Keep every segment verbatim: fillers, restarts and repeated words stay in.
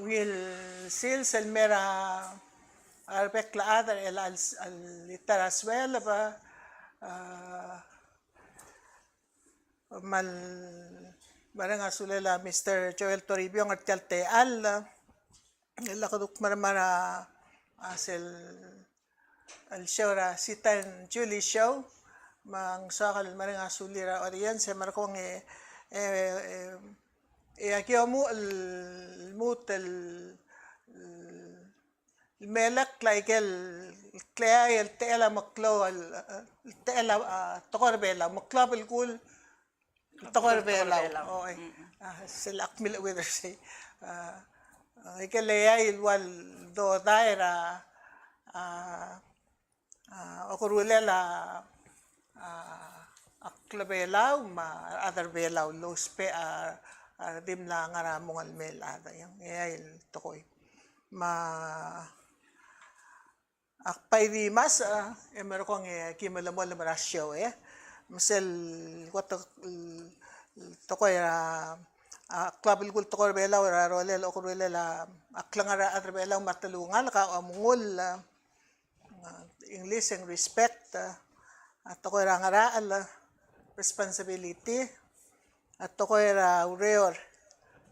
Ungil sils el mer a rebek el chad er chelecha el, el ita er a sueleb, a, me a mereng a sulel a Mister Joel Toribiong er tia el techall el ak kuk mermang er a, a sel el show er a Sita and Julie show, me ng soak el mereng a sulir a audience, e merekong e, e, e, e aki omuchel el lmuut el, el melekoi a ikel kleai el techel a meklou el, el techel a, a, tekoi er a Belau, meklou a belkul, tekoi er a Belau. Tekoi er a Belau. Oi. Mm. A, sel ak milecheuid er sei. A, a, ikel eai el ua el dodai er a, a, a, okerulel a, a, a klebelau me a rechad er a Belau el ousbech a, a, dimlak ngar er a mong el mei el chad. Eai el tekoi. Me a Ak bai di masech, e merekong e ki melemolem er a show, e. Me sel kot el, el tekoi er a, a, klou a belkul tekoi er a Belau er a rolel, okerulel a, a klengar er a rechad er a Belau me a telungalek a omengull, a, English e ng respect, a, a tekoi er a ngerachel, responsibility, a tekoi er a ureor,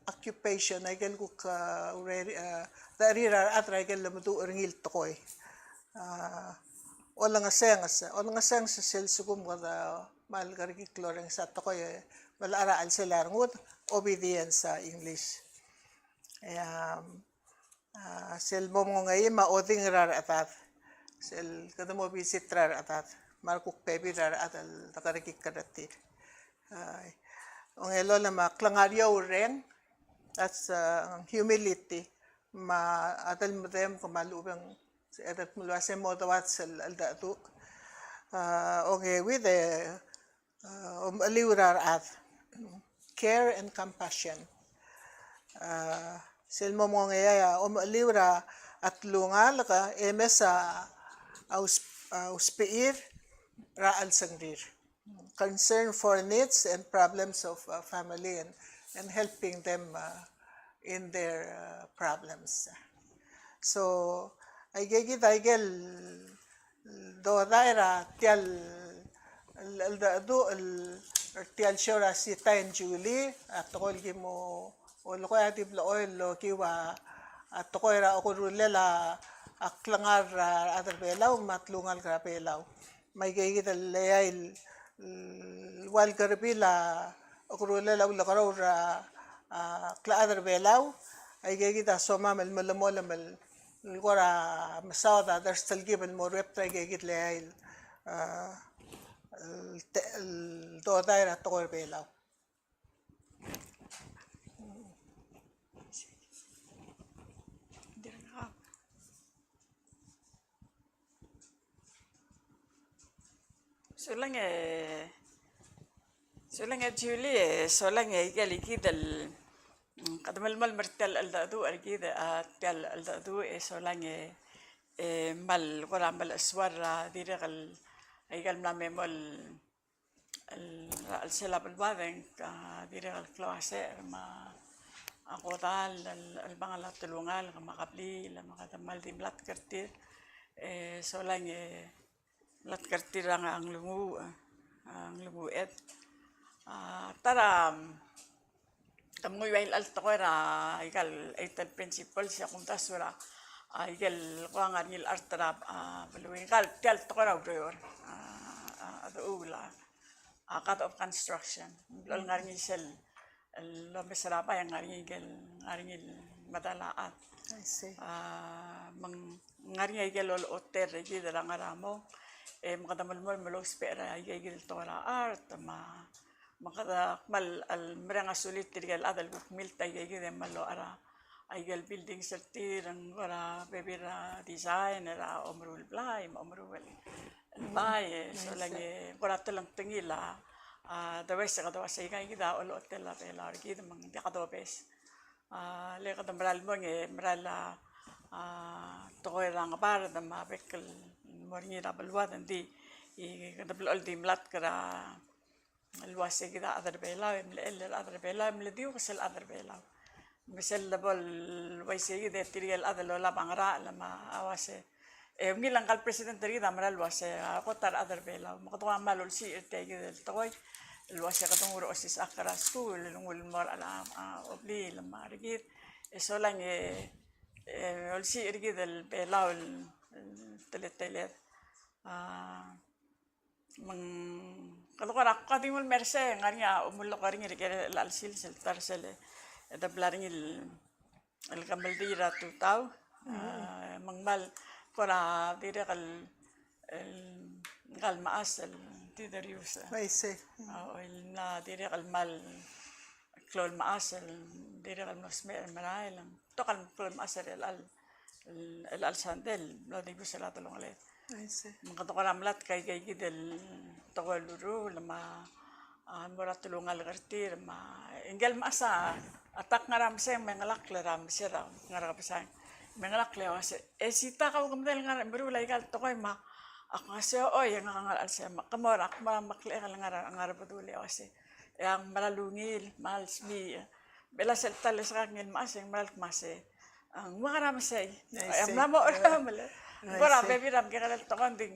occupation, a ikel kuk, a, urerir, a, decherir a rechad er a ikel lemeduch er ngii el tekoi. A, olengesenges, olengesenges sel lsekum kede kmal kerekikl el orrenges a tekoi, e, me a lechub a chelsel a rengud, obedience a English. E, a, A, sel mo mengongeim a oding er a rechedad. Sel kede mo visit er a rechedad. Me a rekuk bebil er a rechad el dekerekikl er tir. A, ongelolem a klengar er a urreng, that's, uh, humility. Me a delmedem ke me a lechub e ng, se, e, delmedem el uase mo deuas el, el cheldecheduch. A, ongeuid e, a, omecheliu er a rechad. Care and compassion. A, sel mo mengongeai a omecheliu er a telungalek, e mes a, a us-, a usbechir er a chelsengrir. Concern for needs and problems of, uh, family and, and helping them, uh, in their, uh, problems. So, aike kid, aike el dodai er tia el, el, el, el, er tia el show er a Sita and Julie, a tekoi el ki mo, olekoi a di blechoel el okiu a, a tekoi er a okerulel a, a klengar er a rechad er a Belau me a telungalek er a Belau. Me aike kid el eai el, el ua el kerebil a okerulel a ulekerreu er a, a, klechad er a Belau, aike kid a somam el melemolem el, el kora mesaod a dersterekib el mo ruebet er aike kid el eai el, a, el te-, el dodai er a tekoi er a Belau. Sulang e, sulang e Julie, e, sulang e ikel kid el, mm, kede melemolem er tia el cheldecheduch er kid, a, tia el cheldecheduch, e, sulang e, e, mal, kora mal soal er a dirrek el, ikel mla me mo el el, er a chelsel a beluad e ng, a, dirrek el klou a secher me a kodall el, el chelebangel a telungalek me a kebliil me kede kmal di mlatk er tir. E, solang e mlatk er tir a ng-, a nglenguuch, a nglenguuched. A, ta er a, Te menguiu a ikel tekoi er a ikel eight el principles e a kumdasu er a, a, ikel kora ngar er ngii el art er a, a, beluu, ikel tia el tekoi er a ureor, a, a, a, a, a, a code of construction. Ng blechoel ngar er ngii sel, el omes er a bai e ngar er ngii ikel, ngar er ngii el medal a chad. I see. A, me ng ngar er ngii a ikel olechotel er kid er a ngar er a mong. E me kede melemolem el ousbech er a ikel tekoi er a art, me a Me kede kmal mereng a sulir tirke el chad el kuk milt a ike kid e kmal locha er a ikel buildings er tir, ng kora bebil er a design er a omeruul blai me a omeruul el bai, e solang e kora telengtengil a, a, the best e kede uasei ika kid a olechotel a Belau er kid me ng diak dobes. A, le kede merael el mong e merael a, a, tekoi er a ngebard me a bek el mo er ngii er a beluad, ng di, e kede blechoel di mlatk er a el uasei kid a chad er a Belau, e mlechell er a chad er a Belau, e mlediuk sel chad er a Belau. Me sel lebo el uaisei kid e tirke el chad el olab a ngerachel me a uase, e ungil a ngka el president er kid a mera el uase, a kot a rechad er Belau me kede kora kmal olsisech er tia kid el tekoi el uase kede nguu er a osisechakl er a skuul el nguu el mo er a, a, obliil me a rekid. E solang e, e olsisech er kid el Belau el, el teleteled. A, Me ng kede kora, kora di nguu el mer sei, ng ngar er ngii a omulok er ngii er ker el chelsel, sel ta er sel, e de bla er ngii el, el kemeldiil er a tutau. A, me ng kmal kora dirrek el, el ngka el mechas el di derius. Uaisei. A, el mla dirrek el kmal klou el mechas el dirrek el mlo smecher el merael. Ng betok el klou el mechas er chelecha el, el, el chelecha el sandei el mlo dibus er a delongeled. Uaisei. Me kede kora melatk a ikaikid el tekoi el ureor me a, a, mo er a telungalek er tir me a, ngike el mechas a, a ta ngar er a mesei me ng ngelakl er a mesei er a ngar er a kebesang. Me ng ngelakl e uase, e sita kau ke medal ngar er a meruul aika el tekoi me a, ak uase, oi, e ngak a ngar er a chelsel me ke mo er a, ke mo er a meklechek el ngar er a, ngar er a bedul e uase, e ak mera el ungil, me a lsmich. Bela sel ta el leskak ngii el mechas e ng mera el kmo se, a, ng ua ngar er a mesei. E mla mo er a mle. Ng kora bebil er a mekekerei el tekoi, ng di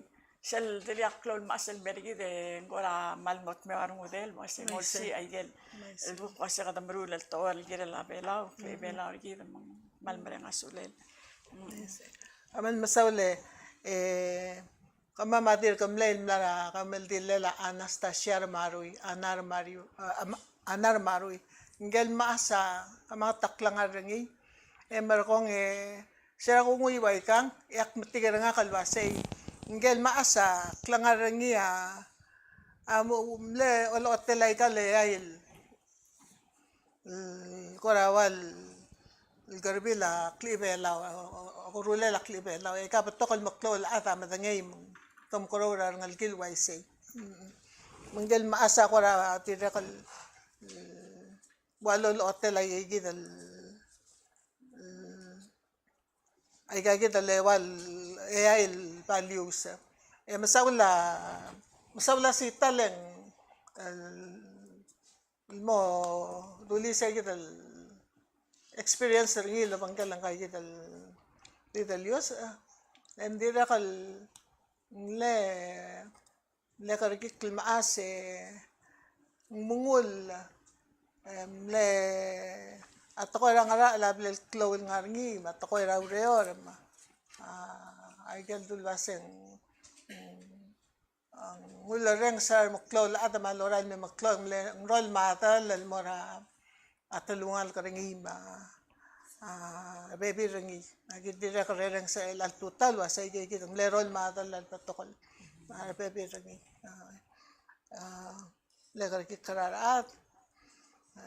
sel dirrek el klou el mechas el mer kid e ng kora kmal mo dmeu a rengudel, me se ng olsisech aikel. El kuk ua se kede meruul el tekoi el kirel a Belau, klebelau er kid, me ng kmal mereng a sulel. A kmal mesaul e, e, Kemam a dirk mlei el mla er a kemeldilel a Anastasia Remarui, Ana Remarui, a, Ama-, Ana Remarui. Ngike el mechas a, kemam a ta klengar er ngii, e merekong e, se er a kungui ua ikang, e ak metik er ngak el uasei. Ngike el mechas a klengar er ngii a, a mo, mle olechotel aika el eai el, el kora ua el kerebil a klechibelau, a, a, a, kerulel a klechibelau, e ka betok el meklou el chad a medengei me te omekeroul er a rengelekir el uaisei. Mm. Me ngike el mechas a kora dirrek el, el ua lolechotel a ikakid el, el Aika kid el eua el eai el values. E mesaul a, mesaul a sita el, el mo dulii sei kid el experience er ngii el obengkel ngka kid el, kid el youth. E ng dirrek el mle mle kerekikl el mechas e ng mengull, e mle a tekoi er a ngerachel a bla el klou el ngar er ngii, me a tekoi er a ureor, me a, a, aike el dul uaseng, mm, ng ulerrenges er a remeklou el chad me a lorael me meklou, ng mle, ng role model el mo er a a telungalek er ngii me a, a, rebebil er ngii. Me aki dirrek el rerrenges er chelecha el tutau el uasei aike kid a mle role model el betok el, a, rebebil er ngii. A, a, mle kerekikl er a rechad. E,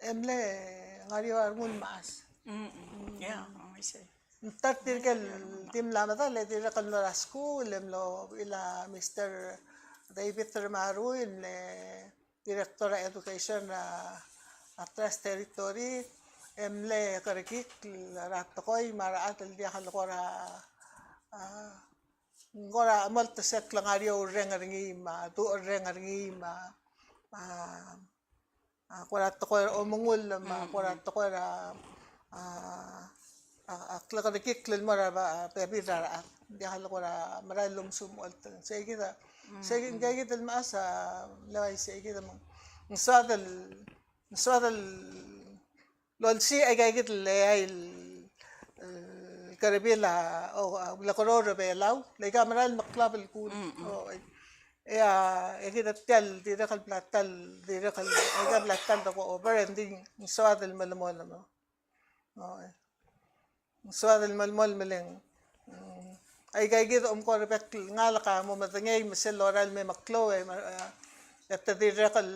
e mle ngar er eou a rengul mechas. Mm, mm. Yeah, oh, I see. Ng ta er tirke el di mla medal e dirrek el mlo er a skuul, e mlo uchul a Mister David Remarui, el mle Director er a Education er a, a Trust Territory, e mle kerekikl er a tekoi me a rechad el diak el kora, a, ng kora mo oltesek el ngar er eou el reng er ngii me a duch el reng er ngii me a, a, a, kora tekoi er a omengull me a kora tekoi er a, a, a, a klekerekikl el mo er a, a, bebil er a rechad. Ng diak el kora merael el omesumech el olteng. Sei kid a, sei kid, ngka kid el mechas a, le uaisei kid a me ng, ng soad el, ng soad el lolsii aika kid el eai el, el kerebil a, o, a, ulekerreu er a Belau, le aika merael el meklou a belkul. Mm, mm. O, e, e a, e kid a tia el dirrek el bla ta el, dirrek el, aika bla ta el de ko over, e ng di ng soad el melemolem. O, e. Ng soad el melemolem el, mm, aika kid a omko er a bek el ngalek a mo medengei me sel lorael me meklou, e, me, e, e te dirrek el,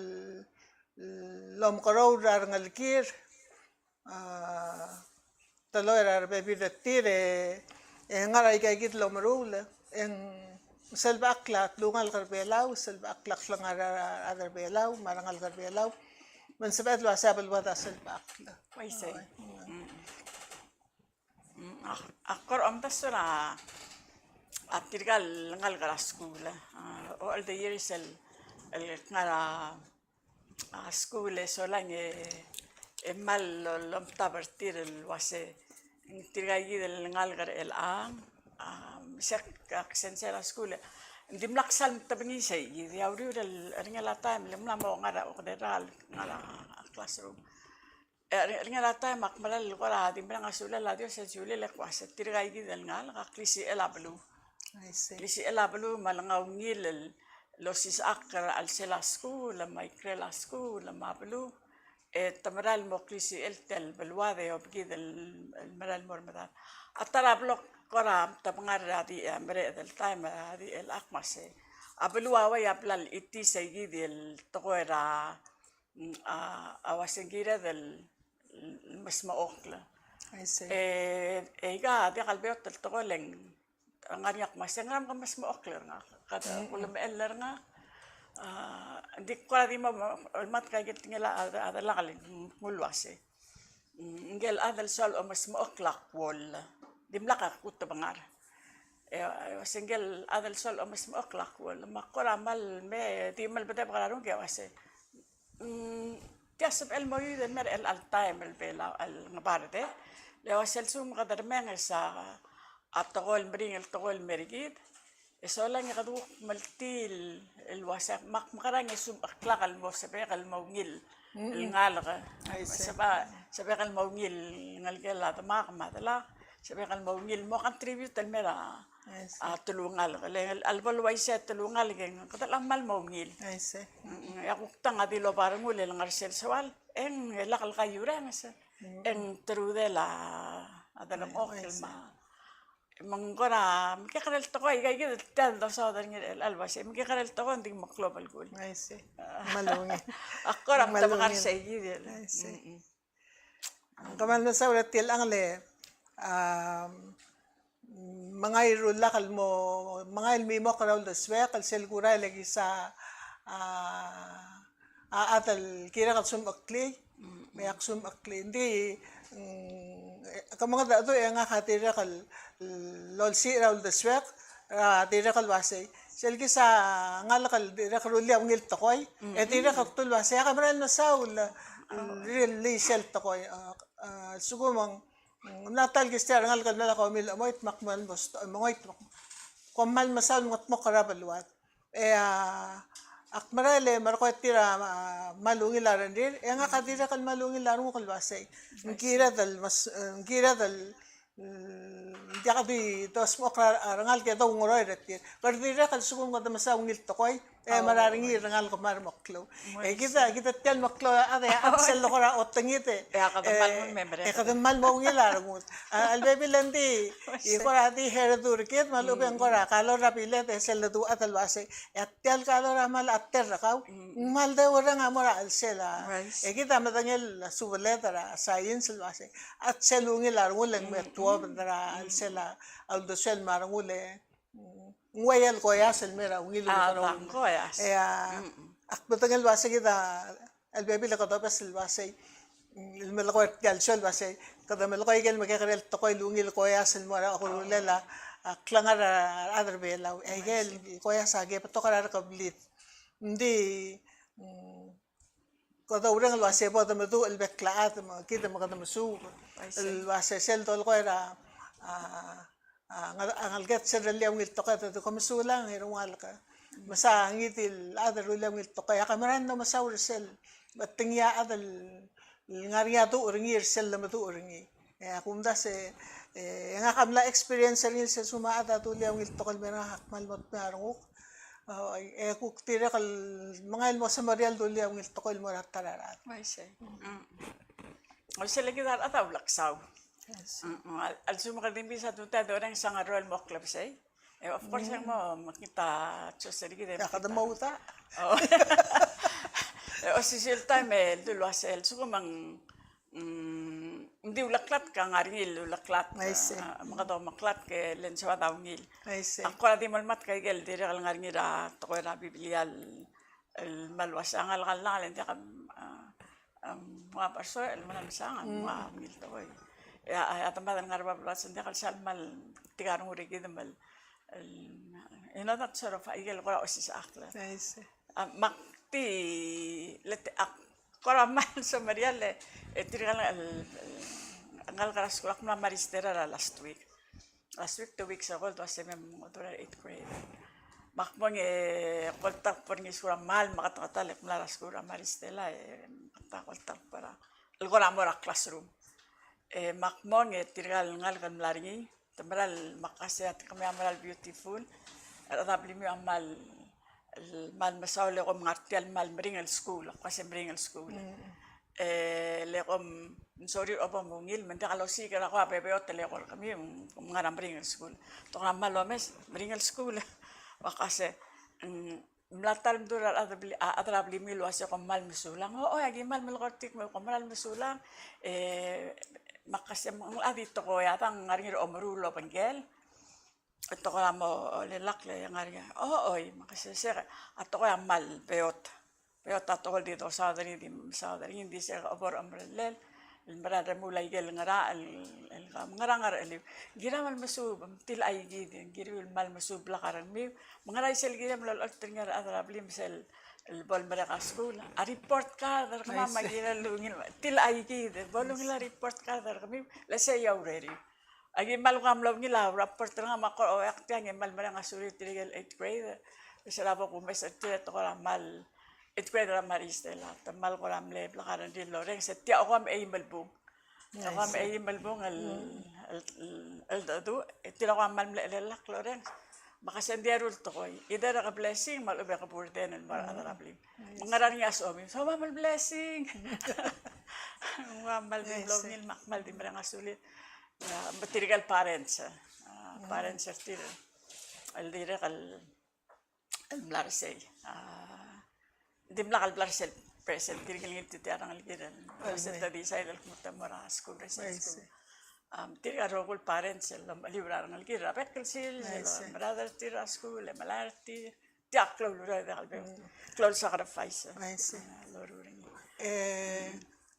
el omekeroul er a rengelekir, a, teloi er a rebebil er tir, e, e ngar er aika kid el omeruul, e ng selbechakl a telungalek er a Belau, selbechakl a klengar er a rechad er a Belau, me a rengalek er a Belau, me ng sebeched el uasei a beluad a selbechakl. Uaisei. Mm. Mm, ak, ak kora omdasu er a, a tirka el ngalek er a skuul, a, all the years el, el kngar er a, a, skuul e solang e, e kmal lo-, lomtab er tir el uase, tirka kid el ngalek er chelechang, a, se ak sensei er a skuul, ng dimlak sal mtebengesii, e di a uriul er ngii a taem, le ng mla mo ngar er a okedei el ngar er a classroom. E, er ngii a taem ak meral kora di mereng a sulel a Dios el sulel e kuase tirka kid el ngalek a klisichel a beluu. I see. Klisichel a beluu me a lengai ungil el osisechakl er a chelsel a skuul, me a ikrel a skuul, me a beluu. E te meral mo klisichel tia el beluad e obekid el, el meral mo er medad. A ta er a blak kora mtebengar er a di, e, mereched el taem, e, a di el ak mase. A beluu a uai a bla el chitii se kid el tekoi er a a, a uase ng kired el mesmechokl. I see. E, e ika diak el beot el tekoi e le ng ngar er ngii a kmo se ng ngera me ke mesmechokl er ngak. Kede kulemechell er ngak. A, ng di kora di mo, mo, el mat ka ikel tekingel a, a, a delak el nguu el uase, mm, ngikel chad el soal omesmechokl a kuoll. Dimlak a kutebengar. E, e, uase ngikel chad el soal omesmechokl a kuoll. Me ak kora kmal me di melbedebek er a renguk e uase, mm, tia sebechel el mo youth el mer chelecha el taem el Belau el ngebard e. Le uase a lsekum kede remenges a, a tekoi el meringel, tekoi el mer kid, e solang e kede kuk meltii el uase me ak mekerang e smecheklak el mo sebechek el mo ungil el ngalek. I see. Seba-, sebechek el mo ungil el ngelekel a demak me a delak, sebechek el mo ungil el mo contribute el mer a, I see, a telungalek. Le a lebo el uaisei a telungalek e ng kede kmal mo ungil. I see. Mm, e a kuk tang a di loba rengul el ngar er sel soal, e ng lak el kaiurenges, e ng terudel a delengchokl me a, me ng kora, me kekerei el tekoi, ika kid el tia el dosaod er ngii el, el uase, me kekerei el tekoi ng di meklou a belkul. I see. Kmal ungil. Ak kora mtebengar sei kid el. I see. Mm, mm. Kmal mesaul er tia el chang le, a, mengai el rulak el mo, mengai el mimokl er a uldesuek el sel kurael e kisa, a, a chad el kirek el sumecheklii, me ak sumecheklii. Ng di, mm, ke mengedecheduch e ngak a dirrek el, el olsiich er a uldesuek, a dirrek el uasei. Sel kisa ngalek el dirrek el rullii a ungil tekoi, e dirrek el kdu el uasei, ak meral mesaul el rullii sel tekoi, a, a, lsekum ng, ng mla ta el kiste a rengalek el mla ko mil omoit me ak kmal mos-, mengoit me ak kmal mesaul el mengedmokl er a beluad. E a, ak merael e merekong e tir a, a, kmal ungil a rengrir, e ngak a dirrek el kmal ungil a renguk el uasei. Ng kired el mes-, ng kired el, mm, diak di dosmechokl er a rengalek e doungeroir er tir. Kede dirrek el lsekum kede mesa ungil tekoi, e mera er ngii a rengalek me a remeklou. E kid a, kid a tia el meklou a chad e a chad sel kora otengit e, e kede kmal mo ungil a rengud. A, a lebebil e ng di, e kora di heredu er kid, me a lechub e ng kora kalor er a biled e sel ledu a chad el uasei. E a tia el kalor a kmal a ter er kau, ng kmal deurreng a mo er a chelsel a. E kid a medengei a subeled er a science el uasei, a chelsel ungil a rengul e ng me tuobed er a chelsel a uldesuel me a rengul e ng uai el koias el mer a ungil. A, uldesuel. Koias. E a, ak medengei el uasei kid a, a lebebil e kede obes el uasei, el melekoi er tia el show el uasei, kede melekoi aike el mekekerei el tekoi el ungil koias el mo er a okerulel a, a klengar er a rechad er Belau. Aike el koias a ke betok er a rekeblid. Ng di, mm, kede oureng el uasei bo de meduch el bek el chad me kid me kede mesuub el uasei sel dolekoi er a, a, a, ngal-, a ngalek sel rullii a ungil tekoi e de ko mesulang e rengalek. Mesa ngii di el chad el rullii a ungil tekoi, ak mera el mesaul er sel, me te ngii a chad el ngar er ngii a duch er ngii er sel lemeduch er ngii. E a kumdasu e, e ngak a mla experience er ngii el se lsekum a chad a dullii a ungil tekoi el mer ngak a kmal mo dmeu a renguk. O, e kuk dirrek el mengai el mo semeriar el dullii a ungil tekoi el mo er a ta er a rechad. Uaisei. Mm. Uaisei le kid a rechad a uleksau. Yes. Mm, mm. A lsekum kede di mesa tutau e dorrenges a ngar er a ua el mo klebesei. E, of course, e ng mo mekngit a choice er kid e. Ia, kede mo uta. O. E, osisiu el taem e, el dul uasei, a lsekum ng, mm, ng di uleklatk a ngar er ngii el uleklatk. Uaisei. A, me kede omeklatk e le ng soad a ungil. Uaisei. Ak kora di mo lmatk aike el dirrek el ngar er ngii er a tekoi er a Biblia el el kmal uasei a ngalek a llach e le ng diak a, a, a, mo ua bersoech el mo mesang a, mo ua ungil tekoi. E a, a, a demad el ngar er a bab el uasei ng diak el sal kmal tirka a rengul er kid me el, el, you know, that sort of, aike el kora osisechakl. I see. A, me ak di, le te, ak kora mal semeriar e, e tirka el, el, el ngalek er a skuul, ak mla Maris Stella er a last week. Last week, two weeks ago, el dua semem el ngodech er a eighth grade. Me ak mong e, koltak bo er ngii a skuul er a mal, me ak ta, ta el mla er a skuul er a Maris Stella, e, ak ta koltak bo er a, el kora mo er a classroom. E, me ak mong e tirka el ngalek el mla er ngii, te mera el, me ak uase a te kemiu a mera el beautiful, a rechad er a blimiu a mal, el mal mesaul e kom ngar tia el mal meringel skuul, ak uase meringel skuul. Mm. E le kom, ng sorir a bo mungil, me ng diak losiik er a kora bebeot el eko er kemiu, kom ngar er a meringel skuul. Te kora mal omes, meringel skuul. Me ak uase, mm, mla ta el mdu er a rechad er a bli-, a, a rechad er a blimiu el uase kom mal mesulang. O, o, aki mal melekoi er tir me kom mal mesulang. E, me ak uase, me ng di tekoi a dang ngar er ngii er a omeruul el obengkel. E te kora mo lelakl e ngar er ngii. O, oi, me ak uase, se, a tekoi a mal beot. Beot a tekoi el di dosaod er ngii, di mesaod er ngii, ng di se a bo er a omerellel el mera el remuul a ikel ngerachel, el, el ka, ngerang er a cheliu. Ng kiram el mesuub, me tia el aikid, ng kiriu el mal mesuub el blak a rengmiu. Me ngera isel kirem el olecholt er ngii a rechad er a blim sel, el bo lemerek a skuul. A report card er kemam a kirel el ungil, tia el aikid, bo lungil a report card er kemiu, le sei a ureriu. Aki mal kora mlo ungil a report er ngak me ak kora, o, ak tiang e mal mereng a sulir tirke el eighth grade. E se er a bo kumes er tir e te kora mal, eighth grade er a Maris Stella, te mal kora mle blak a rengrir el orrenges, e tia a kora me eim el bung. A kora me eim el bung el, el, el, el cheldecheduch, e tir a kora mal mle chelellakl el orrenges. Me ak uase ng di eru el tekoi. Either ke blessing me a lechub e ke burden el mo er a rechad er a blim. Me ng ngar er ngii a somiu, somam el blessing. Ng ua mal di mlo ungil me ak mal di mereng a sulir. A, me tirke el parents, a, parents er tir el dirrek el, el mla er sei. A, dimlak el bla er sel present, tirke el ngii el tia a rengelekir el, se te decide el kmo te mo er a skuul er sei, skuul. A, tirke el rokui el parents el omecheliu er a rengelekir er a bek el sils, el merael er tir er a skuul, e melai er tir. Tia a klou el ureor, diak el beot. Klou el sacrifice. A, el loruul er ngii. E,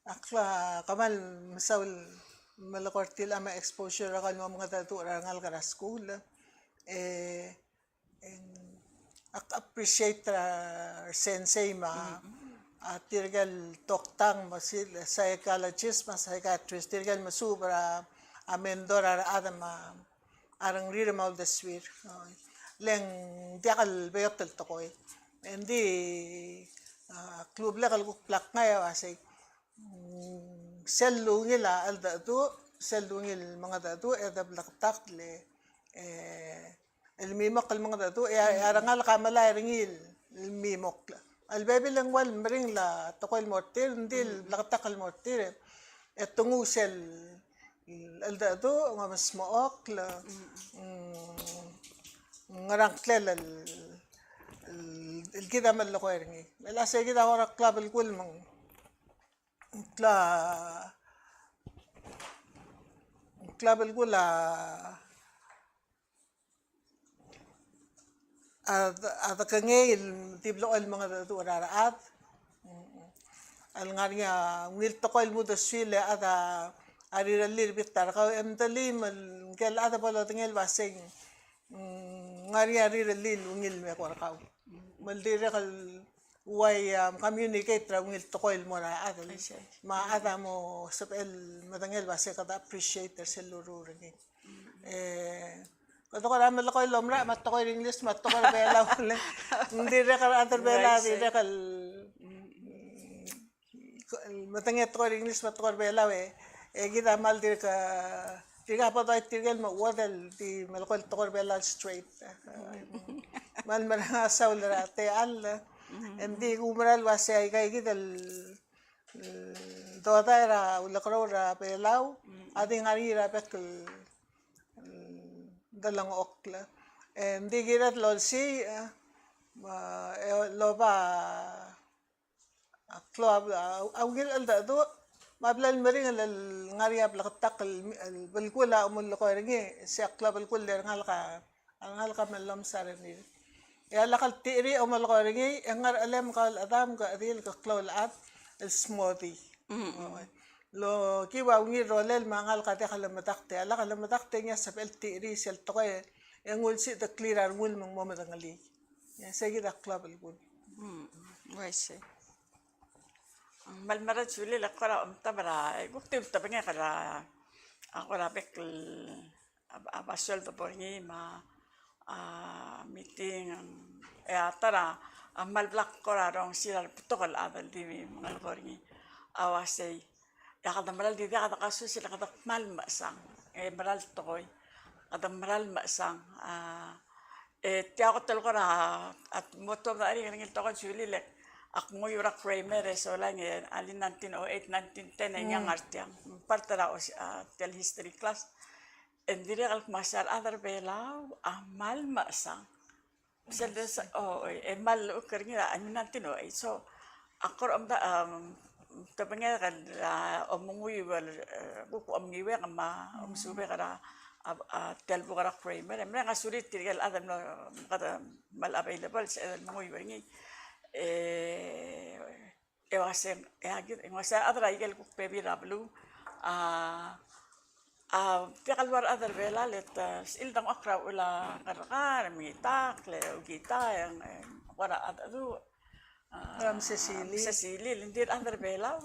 a kmal, kmal mesaul el melekoi er tir a me exposure er kau el mo mengedecheduch er a rengalek er a skuul. E, e, ak appreciate er a sensei me a, a tirke el toktang me a psychologist me a psychiatrist, tirke el mesuub er a, a mentor a rechad me a a rengrir me a uldesuir. Oi. Le ng diak el beot el tekoi. Engdi, a, klublek el kuk bla kngai a uasei, mm, sel ungil a cheldecheduch, sel ungil mengedecheduch, e de bleketakl e, e, el mimokl el mengedecheduch, e a, e a rengalek a melai er ngii el mimokl. A lebebil e ng ua el meringel a tekoi el mo er tir, engdi el bleketakl el mo er tir, e te nguu sel cheldecheduch, ng omesmechokl, mm, ngerang klel el, el, el kid a melekoi er ngii. Me a sei kid a kora klou a belkul me ng, klou a, klou a belkul a a, a dekengei el di blechoel el mengedecheduch er a rechad. El ngar er ngii a ungil tekoi el mo uldesuir e a chad a rirellii el bita er kau, e mdelim el ngike el chad a bo lodengei el uasei, mm, ngar er ngii a rirellii el ungil me ko er kau. Me ng dirrek el uai, um, communicate er a ungil tekoi el mo er a chad. Me a chad a mo sebechel el medengei el uasei kede appreciate er sel loruul er ngii. E, kede kora melekoi el omerang, me a tekoi er a English, me a tekoi er a Belau, le ng dirrek el chad er a Belau, dirrek el, mm, el medengei a tekoi er a English, me a tekoi er a Belau, e, e kid a kmal dirk, dirk a bo doit tirke el mo chuodel di melekoi el tekoi er a Belau straight. Kmal mereng a saul er a techall, e ng di kumerang el uasei aika kid el el dodai er a ulekerreu er a Belau, a di ngar er ngii er a bek el, el delengchokl. E ng di kired el olsii, e, e, loba, a, klou a, a, a ungil cheldecheduch, me a bla el meringel el ngar er ngii a bleketakl el, el belkul a omelekoi er ngii, se a klou a belkul el ngalek a a ngalek a mellomes a rengrir. E a lak el techir a omelekoi er ngii, e ng ngar er a chelem kau el chedam ke chedil ke klou el chad el smodii. Mm, mm. Lokiu a ungil rolel me a ngalek a diak lemedakt, e a lak lemedakt e ngii a sebechel techir sel tekoi, e ng ulsiich de clear a rengul me ng mo medengelii. E sei kid a klou a belkul. Mm, mm. Uaisei. Ng kmal meral sulir e kora omtab er a, e kuk di ultebengek er a, a kora bek el, a, a basio el debo er ngii me a, a meeting, e a ta er a, a kmal blak kora rongesir a rebetok el chad el di mengelekoi er ngii. A uasei, e a kede meral di diak de kasus el kede kmal mechesang. E meral tekoi. Kede meral mechesang. A, E tia kot el kora, a, mo tuobed er ngii el tekoi el sulir e ak menguiu er a Kramer e solang e alii nineteen oh eight, nineteen ten e ng ngar tiang. Part er a, a, tia el history class. E ng dirrek el kmo a rechad er a Belau a kmal mechesang. Sel des, o, e kmal lechub er ngii er a, I mean, nineteen oh eight. So, a kora omda, um, tebengek el, a, omenguiu el, e, kuk omngiuek me a omesubek er a, a, a, tia el buk er a Kramer. E mereng a sulir tirke el chad el mlo, kede kmal available, se el menguiu er ngii. E, e uasei, e a kid, e uasei a chad er a ikel kuk bebil er a beluu, a, a, diak el ua rechad er a Belau el te, sel dengchokl er a uchul a kerrekar, mengitakl, e, ungil ta, e, e, kora cheldecheduch, a, mesesilil. Mesesilil, ng di rechad er a Belau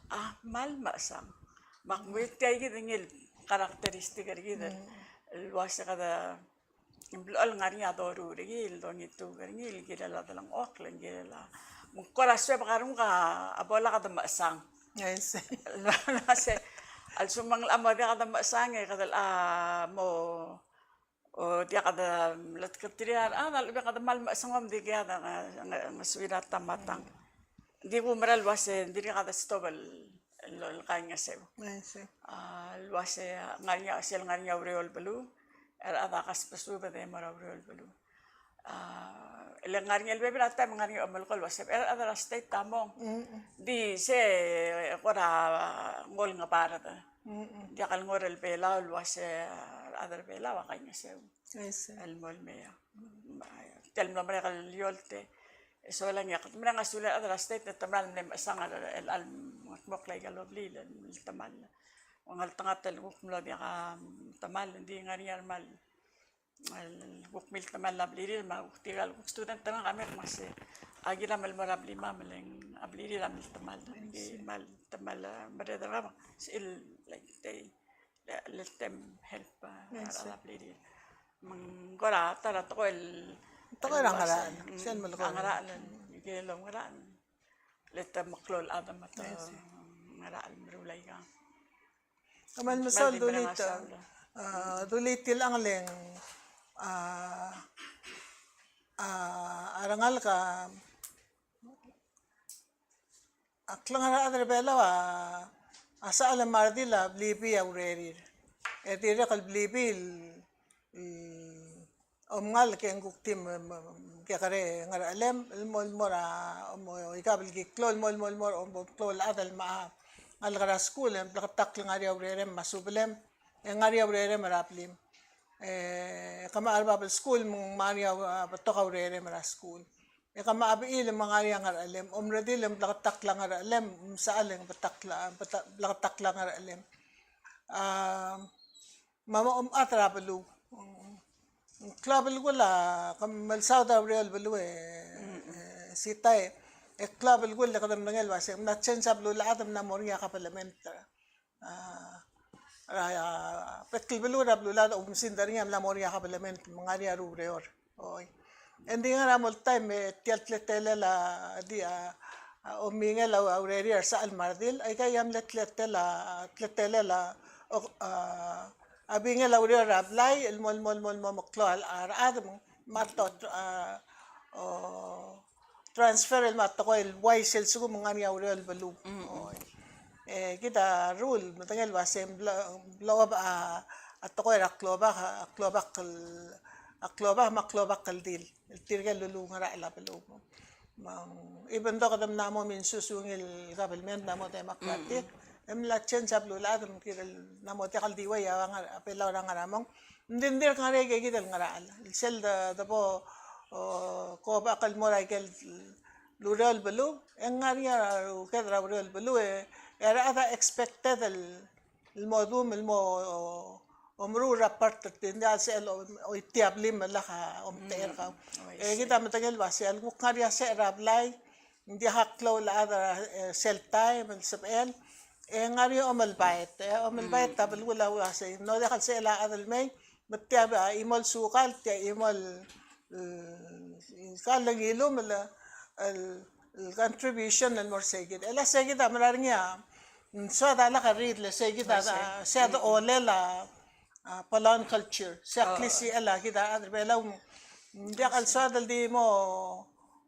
a kmal mechesang. Me ak mui tia kid ngii el characteristic er kid el uase kede, ng blechoel ngar er ngii a doruul er ngii, el dongituk er ngii, el kirel a delengchokl, el kirel a, me ng kora suebek a renguk a bo lak de mechesang. Yes. El uase, a lsekum ng locha mo diak de mechesang, e kede locha mo, o diak de mletketerir a rechad, a lechub e kede kmal mechesang, me ng dikea de nge, nge, ngesuir a ta me a tang. Di kumerang el uase ng dirkak de stop el, el, el kaingeseu. I see. A, el uase, a, ngar er ngii, sel ngar er ngii a ureor el beluu, e a rechad a kasbesubed e mo er a ureor el beluu. A, le ngar er ngii el bebil er a taem ngar er ngii a omelekoi el uase, e a rechad er a state a mong. Mm-mm. Di se, e, kora, a, ngol ngebard. Mm-mm. Diak el ngor el Belau el uase, a, rechad er a Belau a kaingeseu. I see. El mo el mei a. Tia el mlo merek el eolt e. E solang e ak mereng a sulir a rechad er a state e te mera el mle mechesang er a chelecha el mo kldmokl aika el blil el temall. Ng ngeltengat el kuk mlo diak a temall, ng di ngar er ngii a remal, el kuk miltemall a blirir, me a kuk tirka el kuk student er ngak a mei me se, a kiram el mo er a blimam, e le ng a blirir a miltemall, ng di kmal temall a merreder er kau, sel, like, te le, le tem help, a, I see, a rechad er a blirir. Me ng kora ta er a tekoi el, tekoi er a ngerachel, mm, sel melekoi a ngerachel, el kirel a ngerachel. Le te meklou el chad me te, I see, ngerachel el meruul aika. Kmal mesaul, dulii, a, dulii tia el ngalek, a, a, a rengalek a A klengar er a rechad er a Belau a, a sechal me a redil a blibii a urerir. E dirrek el blibii el, mm, omngalek e ng kuk di me, me, kekerei ngerachelem, el mo, el mo er a, mo ikab el ki klou, el mo, el mo, el mo, mo klou el chad el me a ngalek er a skuul, e ng bleketakl el ngar er ngii a urerem me a subelem, e ng ngar er ngii a urerem er a blim. E kemam a re bab el skuul, me ng ngar er ngii a, a betok a urerem er a skuul. E kemam a bechil me ng ngar er ngii a ngerachelem, om redil e ng bleketakl a ngerachelem, msechal e ng betakl a, beta-, bleketakl a ngerachelem. A, me a mo omechad er a beluu. Ng klou a belkul a, ke melsaod er a ureor el beluu e, e, Sita e, e klou a belkul e kede medengei el uasei, ng mla change a beluulechad, ng mla mo er ngii a kabelment. A, a, a, bek el beluu er a beluulechad a oumesingd er ngii a mla mo er ngii a kabelment me ng ngar er ngii a rureor. Oi. E ng di ngar er a mong el taem e tia el teletelel a di a, a, omingel a urerir er a sechal me a redil, aika a mle teletelel a, teletelel a, o, a, a bingel a ureor er a blai, el mo, el mo, el mo, el mo meklou a rechad me ng, me a tot, a, o, transfer el mo a tekoi el uaisei el lsekum ng ngar er ngii a ureor el beluu. Mm. Oi. E kid a rule, medengei el uasei ng blo-, blow up a, a tekoi er a klobak, a klobak el, a klobak me a klobak el dil. El tirke el lulungerachel a beluu. Me ng, even though kede mla mo minsus ungil el government, mla mo democratic, mm, e mla change a beluulechad, me ng kirel mla mo diak el di uai a ngar-, a Belau er a ngar er a mong. Ng di, ng dirk ngar er ngii a ikakid el ngerachel. Sel de, de bo, o, kobak el mo er a ikel ureor el beluu, e ng ngar er ngii a uked er a ureor el beluu, e, e a rechad a expected el, el mo dum, el mo, o, omeruul er a part er tir, ng diak el sel, o, oitii a blim me lak a omtechei er kau. Mm, oh, I see. E kid a medengei el uasei, a lekuk ngar er ngii a secher er a blai, ng diak a klou el chad er a, e, sel taem el sebechel, e ng ngar er ngii a omelbaet, e, omelbaet a belkul a uasei, ng diak el sebechel a chad el mei, me tia a chimo el sukal, tia a chimo el, e, kall el ngilumel, el, el contribution el mo er seikid. E le seikid a mera er ngii a, ng soad a lak a rir, le seikid a, a, se a dolel a, a, polon culture, se a klisichel a kid a rechad er a Belau, ng diak el soad el di mo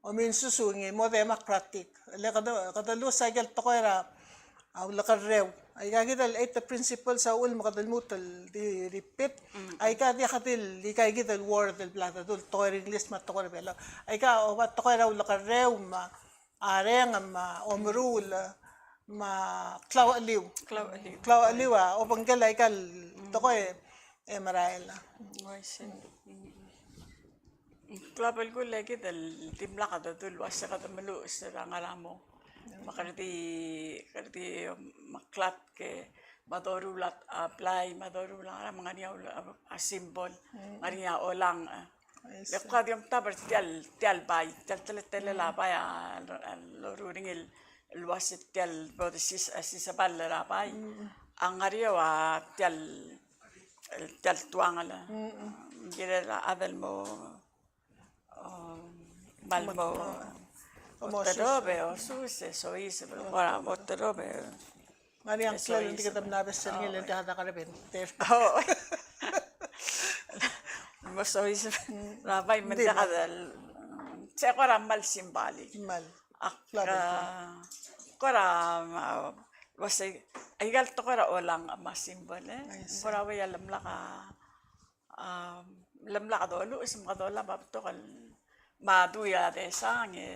ominsusu ngii, mo democratic. Le kede, kede lose a ikel tekoi er a, a ulekerreu. Aika kid el eight principles a uchul me kede lmuut el di repeat. Aika diak di el, aika kid el word el bla dedu el tekoi er a English me a tekoi er a Belau. Aika oba tekoi er a ulekerreu me a reng me a omeruul me a klaucheliu. Klaucheliu. Klaucheliu a obengkel aika el tekoi e merael. Uaisei. Ng klou a belkul e kid el dimlak dedu el uase kede meluches er a ngar er a mong. Me kede di, kede di meklatk e me a doruul a blai, me a doruul a ngar er a, me ng ngar er ngii a, a symbol, ng ngar er ngii a olang, e. Le kuk a di omtab er tia el, tia el bai, tia el teletelel a bai a, a loruul er ngii el uase tia el bo de sis-, a siseball er a bai. A ngar er eou a tia el, tia el tuangel. Ng kirel a chad el mo, o, mal mo, mo oterob e osus e soiseb el kora mo oterob e Ng ngar er ngii a ngklel el di kede mla bes er ngii el diak a dak a rebenter. O. Mo soiseb er a bai me ng diak a del, se kora mal symbolic. Mal. Ak, kora, a, uase, aika el tekoi er a olang me a symbol, e. Kora uai a lemlak a A, lemlak a doluches me kede olab a betok el, me a dui a desang e,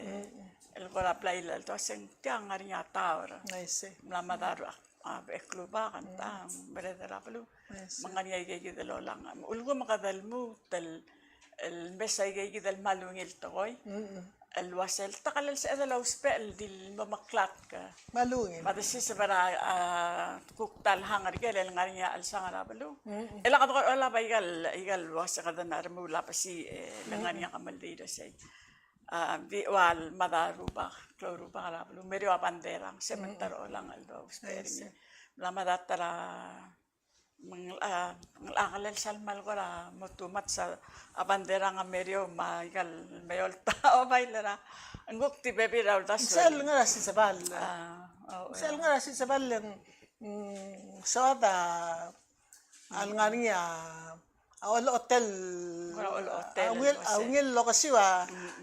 el kora blai el, el tuaseng tia ng ngar er ngii a taor. Mla mad a ru-, a, a klubak, ng ta, merreder er a beluu. Me ng ngar er ngii a ikeikid el olang. Ulekum kede lmuut el, el mes a ikeikid el kmal ungil tekoi. El uase el ta kall el sebeched el ousbech el di el mo meklatk. Me a lungil. Me a desiseb er a, a, kuk ta el hang er ker el ngar er ngii a chelsang er a beluu. E le kede kora olab aika el, aika el uase kede na remuul a besiich, e le ngar er ngii a kemeldiil er sei. A, di ua el mad a rubak, klou el rubak er a beluu. Me er eou a bandera, se me ng ta er a olang el ousbech er ngii. Me a mad a ta er a Me ng, a, ng locha ngklel sel kmal kora mo tumats a bandera a ngar er eou me aika el meolt a obail er a. Ng kuk di bebil er a uldasu. Sel ngar er a siseball. A, o, sel ngar er a siseball e ng, mm, soad a, a lengar er ngii a, a olechotel. Kora olechotel, a ungil, a ungil el okesiu a,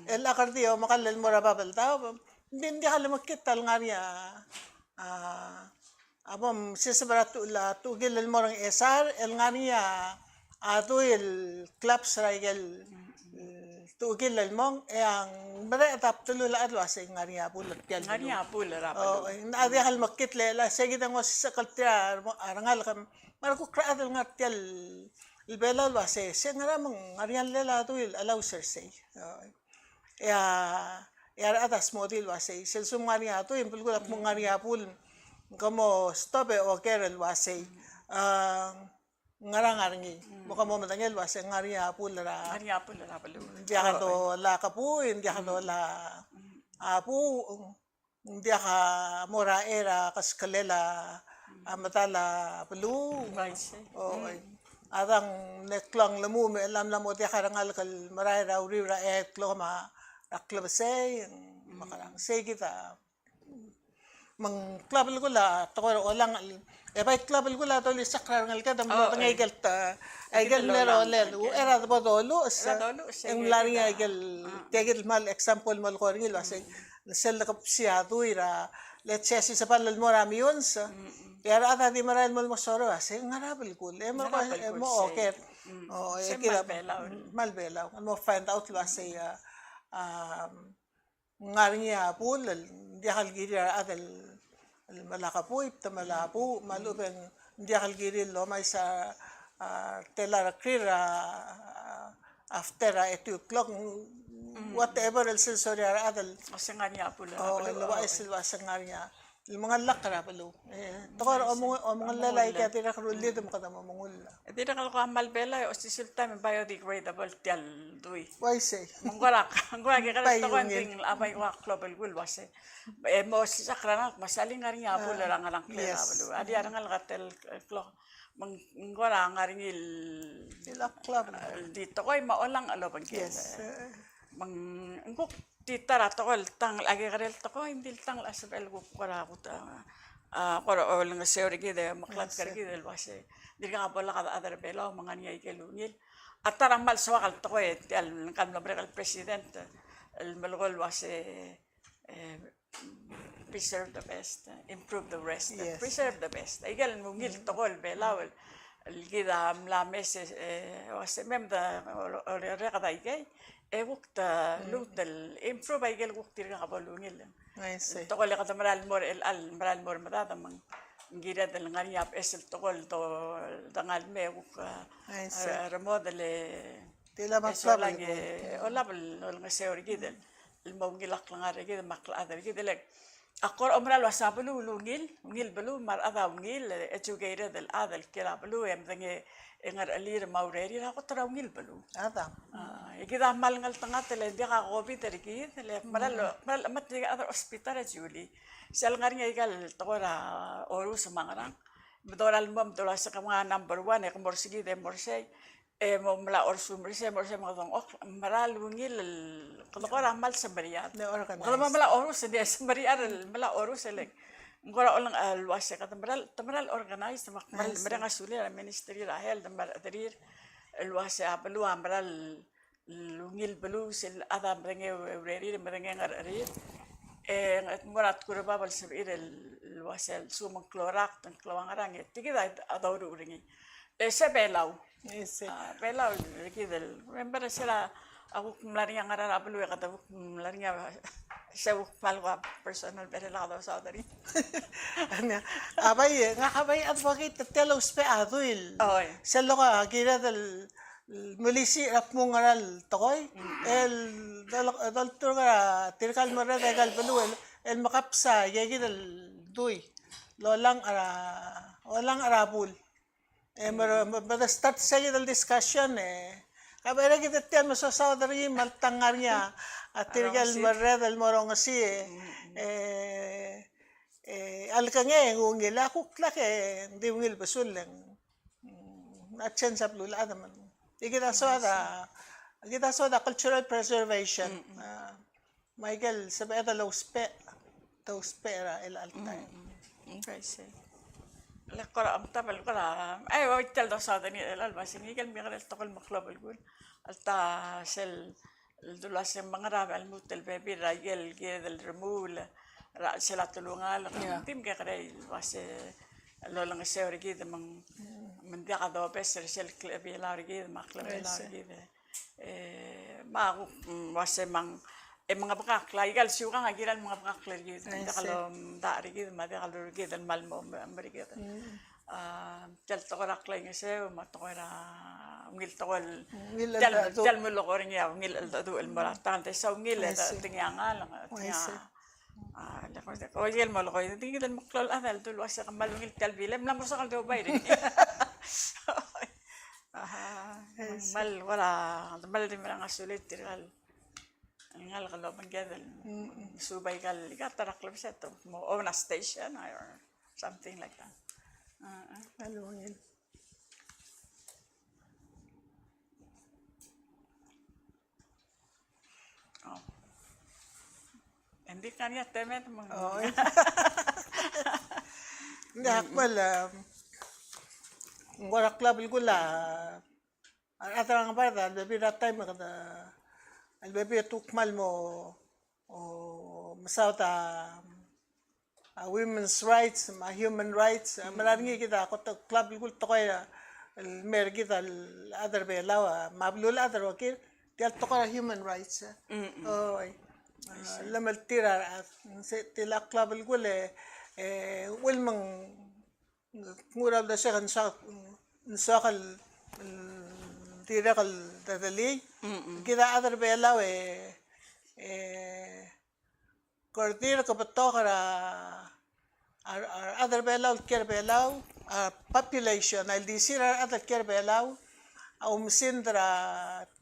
el ak er di omekall el mo er a Babeldaob. Ng di, ng diak lemekngit a lengar er ngii a, a, A bo msiseb er a tu-, a tuchukil el mo er a Ngchesar, el ngar er ngii a dui el clubs er a ikel, e, tuchukil el mong, e a ng mereched a bdelul a chad el uasei ng ngar er ngii a bul er tia el beluu. Ngar er ngii a bul er a beluu. O, e ng diak el mekngit le, le sei kid a ngosisechakl er tir a rengalek, me a rekuk el chad el ngar er tia el Belau el uasei, se ngera me ng ngar er ngii a llel a dui el chelecha el uasei. O, E a, e a rechad a smodii el uasei, sel lsekum ng ngar er ngii a dui, ng belkul a kmo ng ngar er ngii a bul, ke mo stop e oker el uasei, a, ngera ngar er ngii. Me ke mo medengei el uasei ng ngar er ngii a bul er a, ngar er ngii a bul er a beluu. Ng diak dolai a kebui, ng diak dolai a buuch, ng diak a mo er a chei er a keskelel a, a medal a beluu. Bai sei. O, e. A dang ne klou a nglemuu me chelechang a mla mo diak a rengalek el merael er a uriul er a eai el klok me a klebesei, me a kerang. Sei kid a, me ng klou a belkul a tekoi er a olang, e bai klou a belkul a dolisechakl er a rengeleked a mlo medengei a ikel, a ikel mle rolel. Uchei er a debo doluches, e ng mla er ngii a ikel, tia kid el kmal example el mo lekoi er ngii el uasei, sel lekebesei a dui er a, let's say, a siseball el mo er a Meyuns, e a rechad a di merael el mo, mo sorir el uasei, ngera belkul, e mo, e mo oker. O, e kid a kmal Belau, kmal Belau, mo find out el uasei, a, a, ng ngar er ngii a bul, el ng diak el kirir a rechad el, el melai a kebui, te melai a buuch, me a lechub e ng diak el kirir el omais a, a, tela er a krir, a, after a eight o'clock, whatever el sel sorir a rechad el. O se ng ngar er ngii a bul er a beluu, el uaisei el uasei ng ngar er ngii a el mengelakl er a beluu. E, tekoi er a omeng-, omengellel aike a dirrek el rullii me kede mo mengull. E dirrek el kuk kmal Belau e osisiu el taem e biodegradable tia el dui. Uaisei. Me ng kora, ng kora kekerei el tekoi e ng di bai ua klou el belkul el uase. E mo sisechakl er a rengalek me sel ngar er ngii a bul er a ngerang, klou er a beluu. A di a rengalek a tel klou. Me ng kora ngar er ngii el di tekoi me a olengeseu el obengkel. Yes. Me ng kuk di ta er a tekoi el tang, a kekerei el tekoi, ng di el tang a sebechel kuk kora kut, a, kora olengeseu er kid e meklatk er kid el uase. Dirkak bo lak a chad er a Belau me ng ngar er ngii a ikel ungil. A ta er a kmal soak el tekoi, tia el ngka el mlo merek el president, el melekoi el uase, e, preserve the best, e, improve the rest, e, yes, preserve the best. Aike el ungil tekoi el Belau el, el kid a mla mes, e, uase me mda, o, o, orreked aikei, e kuk ta, lmuut el improve aike el kuk dirkak bo lungil. I see. Tekoi el kede mera el mo er, el, el mera el mo er medad me ng kired el ngar er ngii a beches el tekoi el do, dengal me kuk, a, I see, a, remodel e Tia el, e solang e olab el olengeseu er kid el mo ungil a klengar er kid me a klechad er kid el, a kora omeral uase a beluu el ungil, ungil beluu me a rechad a ungil, e educated el chad el kiei er a beluu e medengei e ngerechelir me a urerir a kot er a ungil beluu. A, e kid a kmal ngeltengat el diak a COVID er kid, le meral, meral chemat er a hospital e Julie. Sel ngar er ngii aika el tekoi er a orus me a ngerang. Me dorael el mo, me dorael se ke mnga number one, e ke mo er sei, e mo mla orsu me er sei, mo er sei me kede ngchokl, meral ungil el, kede kora kmal semeriar. Kede mo mla orus, e di semeriar el mla orus el, ng kora oleng, e, el uase kede meral, te meral organize, me ak meral mereng a sulir a Ministry er a Health, me a rechederir, el uase a beluu a meral el ungil beluu sel chad a medengei urerir, medengei ngerecherir. E ng mo er a tkurubab el sebechir el uase a lsekum ng klou a rakt, ng klou a ngerang, e tia kid a doruul er ngii. E se Belau. E se. A, Belau er kid el, remember sel a kuk mla er ngii a ngar er a beluu e kede kuk mla er ngii a, se kuk kmal ua personal, belau a dosaod er ngii. A bai, ngak a bai advocate tia el ousbech a dui el. Oi. Sel lok a kired el melisiich er a kmo ng ngera el tekoi el dol-, dolturk er tirka el merreder er aika el beluu el, el mekebesai aike kid el dui el olengeseu er a, olengeseu er a bul. E me, me, me de start sei kid el discussion e. Ka bai er kid tia el mesosaod er ngii me a lta ngar er ngii a tirka el merreder el mo rongesii e. E, e, a lekengei e ng ungil, a kuk lak e ng di ungil besul e ng a change a beluulechad me ng. E kid a soad a, kid a soad a cultural preservation. A, me aike el sebeched el ousbech, te ousbech er a chelecha el taem. Okay, sei. Le kora omtab el kora, e, ua tia el dosaod er ngii el, el uase ngii aike el mekerei el tekoi el meklou a belkul. Alta sel el dulu el uase me ng ngera a lmuut el bebil er aike el kired el remuul er a chelsel a telungalek, ng di mekekerei el uase el olengeseu er kid me ng, me ng diak a dobes er sel klebelau er kid me a klebelau er kid. E, me a kuk, mm, uase me ng, e, mengebekakl, aika el siukang a kiral mengebekakl er kid, me ng diak lomdasu er kid, me ng diak lorreked el kmal mo me, me er kid. A, tia el tekoi er a klaingeseu, me a tekoi er a ungil tekoi el, tia el, tia el mulekoi er ngii a ungil cheldecheduch el mo er a tang, te sa ungil e te ngii a ngalek, te ngii a, a, le ko, ko el molekoi, te ngii el meklou el chad el dulu el uase kmal ungil tia el bilem, mla mo soak el di oubai er ngii. Aha, kmal kora, kmal di mereng a sulir tirka el ngalek el obengked el suub aika el, aika ta er a klebesei e te mo open a station or something like that. A, a. Kmal ungil. O. Ng di ngar er ngii a temed me ng. O. Ng di ak kmal, um, ng kora klou a belkul a A rechad er a Ngebard a lebebil er a taem e kede, a lebebil e te kuk kmal mo, o, mesaod a, a women's rights, me a human rights, a mera er ngii kid a kot el klou a belkul el tekoi el mer kid el chad er a Belau, a, me a beluulechad el rokir, tia el tekoi er a human rights, e. Oi. A, llemeltir a rechad, se, tia el klou a belkul e, e, uchul me ng ng ua uldesuek e ng soak, ng soak el, el dirrek el dedelii. Kid a chad er a Belau e, e, kora dirk betok er a, a, a rechad er Belau el kiei er Belau, a population, a ildisir a rechad el kiei er Belau, a oumesingd er a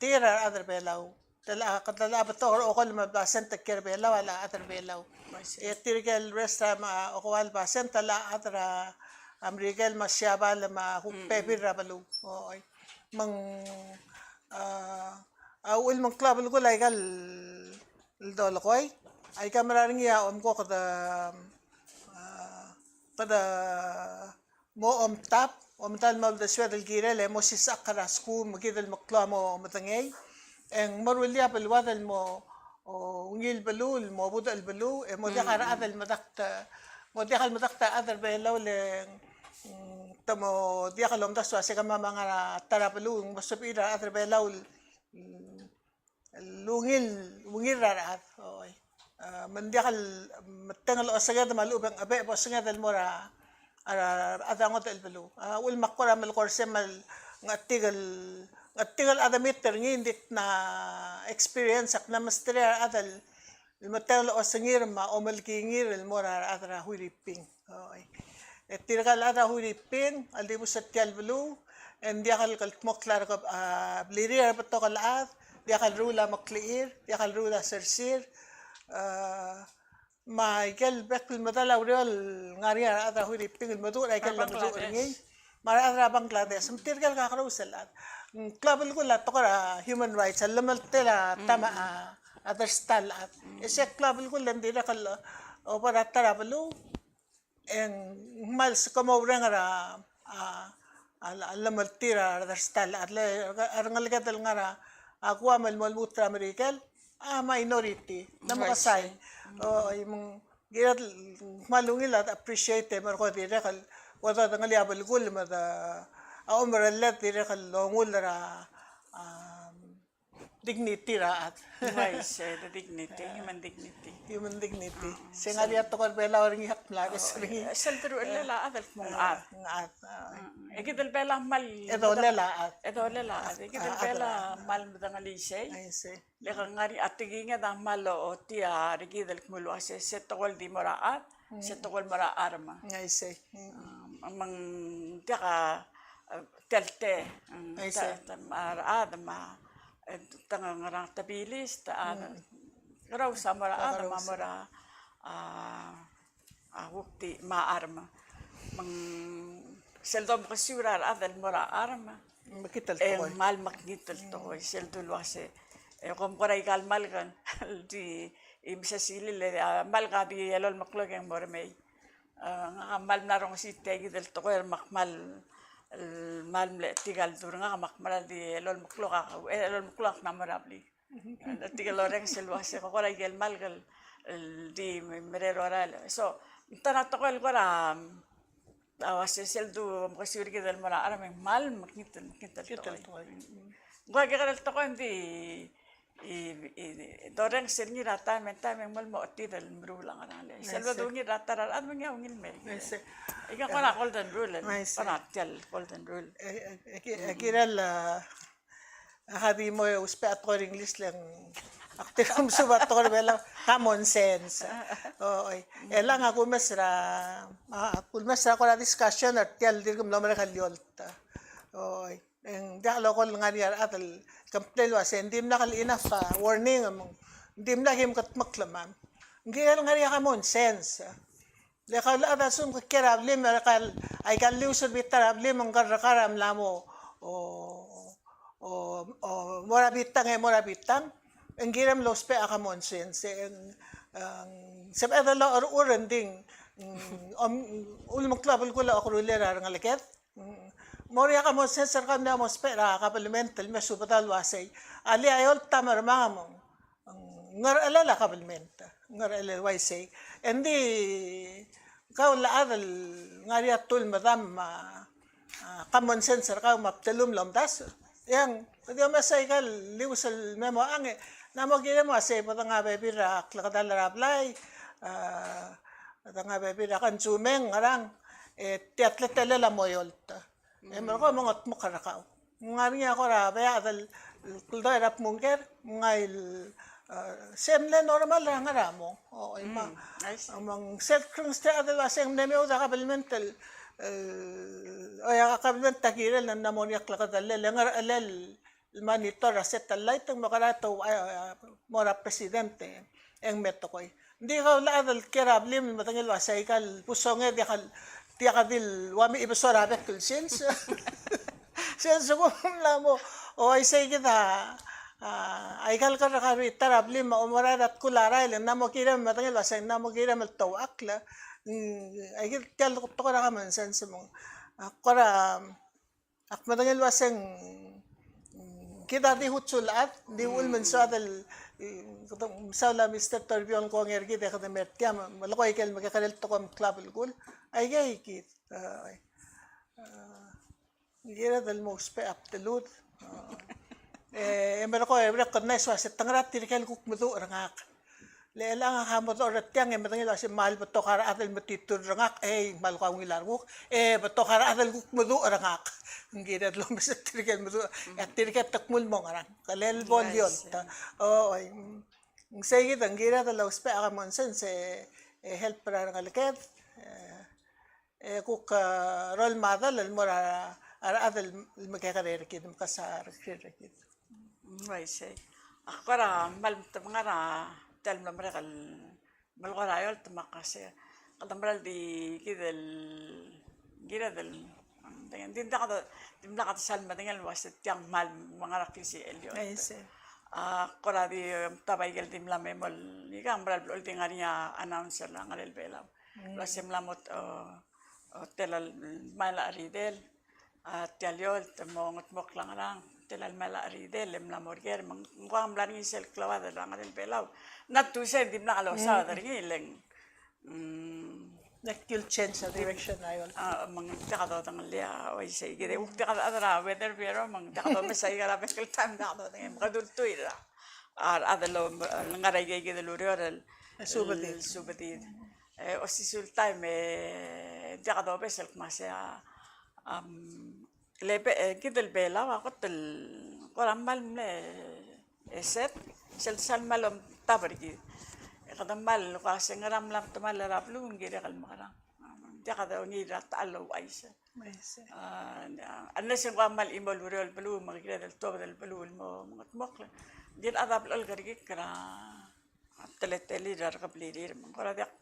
tir a rechad er Belau. Te locha, kede locha betok er a okolem el basent el kiei er Belau a locha chad er Belau. E tirke el rest a, me a okoua el basent a locha chad er a Merikel me a Siabal me a kuk bebil er a beluu. Oi. Me ng, a, a uchul me ng klou a belkul aika el dolekoi, aika mera er ngii a omko kede, a, kede mo omtab, omtab el mo uldesued el kirel e mo sisechakl er a skuul me kid el meklou a mo medengei. E ng meruul a beluad el mo, o, ungil beluu, el mo budech el beluu, e mo diak a rechad el medakt, mo diak el medakt a chad er Belau le, mm, te mo diak el omdasu el uase kemam a ngar er a ta er a beluu, ng mo sebechir a rechad er Belau el, mm, el ungil, ungil er a rechad, oi. A, me ng diak el, me te ng osenged me a lechub e ng chebecheb a osenged el mo er a, a, a rechad er a ngodech el beluu. A, uchul me ak kora melekoi er sei me ng chetik el, ng chetik el admit er ngii, ng di kna experience, ak mla mesterir a rechad el, el me te ng osengir me a omelekingir el mo er a rechad er a Huiriping. Oi. E tirka el chad er a Huiriping a ldibus er tia el beluu, e ng diak el kldmokl a, a, blirir a rebetok el chad, diak el ruul a meklechir, diak el ruul a sersir, a, me aike el bek el medal a ureor el ngar er ngii a rechad er a Huiriping el meduch er aike el lemeduch er ngii. Me a rechad er a Bangladesh, me tirke el kakerous el chad. Ng klou a belkul a tekoi er a human rights, a llemeltel a ta me a, a dersta el chad. E sei a klou a belkul e ng dirrek el obo er a ta er a beluu, e ng kmal se ke mo oureng er a, a, a, a llemeltir a dersta el chad. Le a rengeleked el ngar er a Guam el mo lmuut er a Merikel a minority. Ng mekesai. Oi, me ng kired el kmal ungil a appreciate e merek e dirrek el, udodengelii a belkul me de, a omerelled dirrek el ongull er a, a, dignity er a chad. Uaisei, the dignity, human dignity. Human dignity. Se ng ngar er ngii a tekoi er a Belau er ngii e ak mla omes er ngii. Sel deruchellel a chad el kmo ng chad. Ng chad, a. E kid el Belau a kmal, e dolel a chad. E dolel a chad. E kid el Belau a kmal medengelii sei. Uaisei. Le ke ngar er ngii a tekinged a kmal ochotii er kid el kmo el uase se tekoi el di mo er a chad, se tekoi el mo er a charm. Uaisei. Mm. A, me ng diak a, a, tia el te, mm, uaisei, te, te, me a rechad me a, e, te ngar er a, te bilis, te, a, kerous a mo er a chad me a mo er a, a, a kuk di me a charm. Me ng sel domekesiu er a rechad el mo er a charm, e ng kmal mekngit el tekoi, sel dul uase, e, kom kora aika el malk el di, e, mesesilil, e, a malk a di elolem a klok e ng mo remei. A, ngak a kmal mla rongesii tia kid el tekoi er a kmal, el kmal mle chetik a ledu er ngak me ak mera el di elolem a klok a, e, elolem a klok e ak mla mo er a blil. Ng di tirke el orrenges el uase ko kora ikel malk el di merek el orael. So, ng ta er a tekoi el kora, a, uase sel domekesiu er kid el mo er a charm e ng kmal mekngit el, mekngit el tekoi. Ng ua kekerei el tekoi ng di, i, i, dorrenges er ngii er a taem, taem e ng kmal mo chetid el meruul a ngerang. Le sel bo dungil er a ta er a rechad me ng ungil el mei. Ika kora golden rule, kora tia el golden rule. E, e, e, ki-, e kirel, a, Ak di mo ousbech a tekoi er a English le ng, ak di mo ousbech a tekoi er a Belau, common sense. Oi. E le ngak a kumes er a, a, kumes er a kora discussion er tia el dirk mlo merek el eolt. Oi. E ng diak loko el ngar er ngii a rechad el complain el uase ng dimlak el enough, a, warning, me ng dimlak e mkedmokl me ng kirel ngar er ngii a common sense. Le kau el chad a lsekum ke kiei er a blim, e kau, aika el lius er a bita er a blim, ng kerrekar a mla mo, o, o, o, mo er a bitang, e mo er a bitang, e ng kirem el ousbech a common sense, e ng, e ng sebeched el ocherchur e ng di, mm, om, ulemeklou a belkul a okerulir a rengeleked. Mm, mo er ngii a common sense er kau el mla mo ousbech er a kabelment el me subedau el uasei, alii a eolt a mermang me ng ngerchelel a kabelment, ngerchelel, uaisei. Engdi kau el chad el ngar er ngii a tul medam me a, a, common sense er kau me a bdelum el omdasu, e ng di omes aika el lius el me mo chang, e ng mo kirem el uasei bo dengai a bebil er a klekedall er a blai, a, bo dengai a bebil er a kensumeng, ngerang, e tia teletelel a mo eolt. E merekong e mo ngetmokl er kau. Ng ngar er ngii a kora beachad el kldoi er a bmungker, ng ngai el A, se mle normal er a ngar er a mong. O, e ma, mm, I see. Me ng sel krengsterir a chad el uaseng mle meoud a kabelment el, el, o, a kabelment a kirel el mla mo er ngii a klekedellel, e ngar er ngii el monitor er a satellite, me kora te, a, a, mo er a president e ng me tekoi. Ng di kau el chad el kiei er a blim el medengei el uasei aika el busong e diak el, diak di el ua me chibesor a bek el sils. Sils a sekum ng mla mo, o, isei kid a, a, aika el kerrekar er a blim a omerael er a tkul a rael, e ng mla mo kirem el medengei el uasei ng mla mo kirem el touchakl. Mm, aika el tia el tekoi er a common sense me ng, a, kora, ak medengei el uaseng, mm, kid a di chuchul el chad, di uchul me ng soad el, mm, kede mesaul a Mister Toribiong el kongei er kid e kede mer tiang, me, me lekoi aike el mekekerei el tekoi me klou a belkul. Aike kid, a, a, ng kired el mo ousbech a bdelud. A, e, e merekong e recognize el uasei te ngar er a tirke el kuk meduch er ngak. Le chelechang a ka meduch er tiang e medengei el uasei kmal betok a rechad el metitur er ngak, e kmal ungil a renguk, e betok a rechad el kuk meduch er ngak. Ng kired el omes er tirke el meduch, e tirke te kmo el mo ngerang. Kelel bo el eolt. O, oi. Ng sei kid, ng kired el ousbech a common sense e, e help er a rengeleked. E, e kuk, a, role model el mo er a, a rechad el mekekerei er kid, mekesai a rekrir er kid. Mm, uaisei. Ak kora kmal metemall er a tia el mlo merek el melekoi er a eolt me ak uasei, kede meral di kid el, kired el, ng di, ng di, ng di, dimlak de sal medengei el uasei tiang kmal mo ngar er a klisichel el eolt. Uaisei. Ak kora di, um, omtab aike el di mla me mo el, ika ng meral blechoel di ngar er ngii a announcer er a Ngerel Belau. Mm. Uasei mla mo, o, o, tela el mla er a ridel, a, tia el eolt, te mo ngetmokl a ngerang, tela el mla er a ridel, e mla mo er ker, me ng ua ng mla er ngii sel klauad er a Ngerel Belau. Ng ua tusei dimlak losaod er ngii, le ng, mm, like you'll change the direction, a eolt. A, me ng diak dodengelii a uaisei kid e kuk diak dochad er a Weather Bureau, me ng diak domes aika el bek el taem, diak dodengei, me kede ultuil er a, a rechad el, el ngar er aike kid el ureor el, el subedid. El subedid. E, osisiu el taem e diak dobes el kmo sei a, am, le be, e, kid el Belau a kot el kora kmal mle, e, set, sel sal kmal omtab er kid. E kede kmal kua se ngera mla metemall er a beluu, ng kirek el mekerang. Am, diak dongii er a techall el ouchais. Uaisei. A, a, unless e ng kua kmal chimo el ureor el beluu, me ng kired el tuobed el beluu el mo, mo ngetmokl. Ng di el chad a blechoel kerekikl er a a teletelir a rekeblirir, me ng kora diak,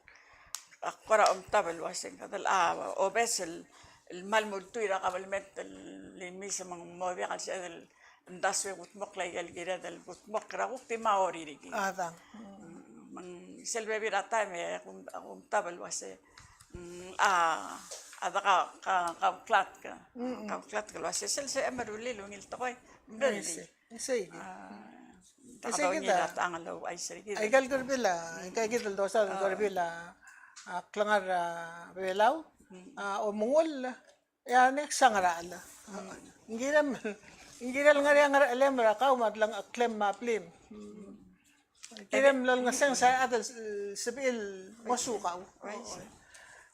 ak kora omtab el uaseng kede, a, obes el, el kmal mo ultuil er a kabelment el imis me ng mo diak el sebeched el, ng di se kutmokl aike el kired el kutmokl er a kuk di mo er ngii. A dang. Me ng sel bebil er a taem e ak om-, ak omtab el uasei, mm, a, a diak a, ka, kauklatk, kauklatk el uasei sel sebechem el rullii el ungil tekoi, ng rullii. Isei kid. A, isei kid a. Aika el kerebil a, aika kid el dosaod el kerebil a, a klengar er a Belau, a omengull, e a next a ngerachel. Ng kirem, ng kirel ngar er ngii a ngerachelem er a kau me a delengcheklem me a blim. Kirem el olengeseu sel chad el sebechir el ngosukau.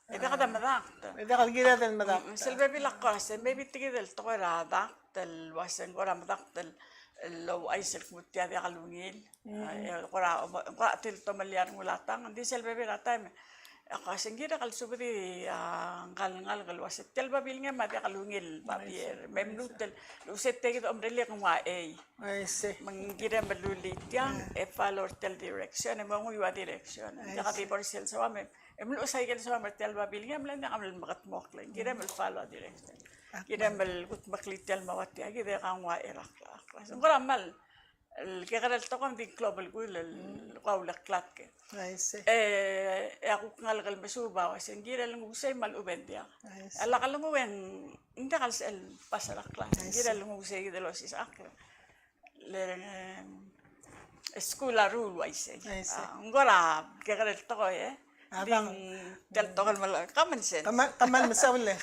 E diak de medakt. E diak el kired el medakt. Sel bebil a kora se, maybe tia kid el tekoi er a dakt el uaseng kora medakt el, el ouchais el kmo tia diak lungil. E kora, kora tir el tomellii a rengul a tang, ng di sel bebil er a taem e kora se ng kirek el subedii a ngkal ngalek el uase tia el babilngem a diak lungil babier. Me mluut el, el uase tia kid a omerellii e ng ua ei. Me ng kirem el rullii tiang, e follow er tia el direction, e mo nguu a direction. Diak di bo er sel soam e, e mluches aike el soam er tia el babilngem, le ng diak el mekedmokl, le ng kirem el follow a direction. Kirem el kutmeklii tia el mo ua tia kid e kang ua er a kla-, kla-, ng kora kmal, el kekerei el tekoi ng di klou a belkul el kau leklatk. E, e a kuk ngalek el mesuub a uase ng kirel nguu sei me a lechub e ng diak. A lak lenguu e ng diak el sebechel el pass er a klas. Ng kirel nguu sei kid el osisechakl. Le, em, skuul a ruul uaisei. A, ng kora kekerei el tekoi, e. A, di bang, tia el tekoi el mle common sense. Kmal, kmal mesaul e.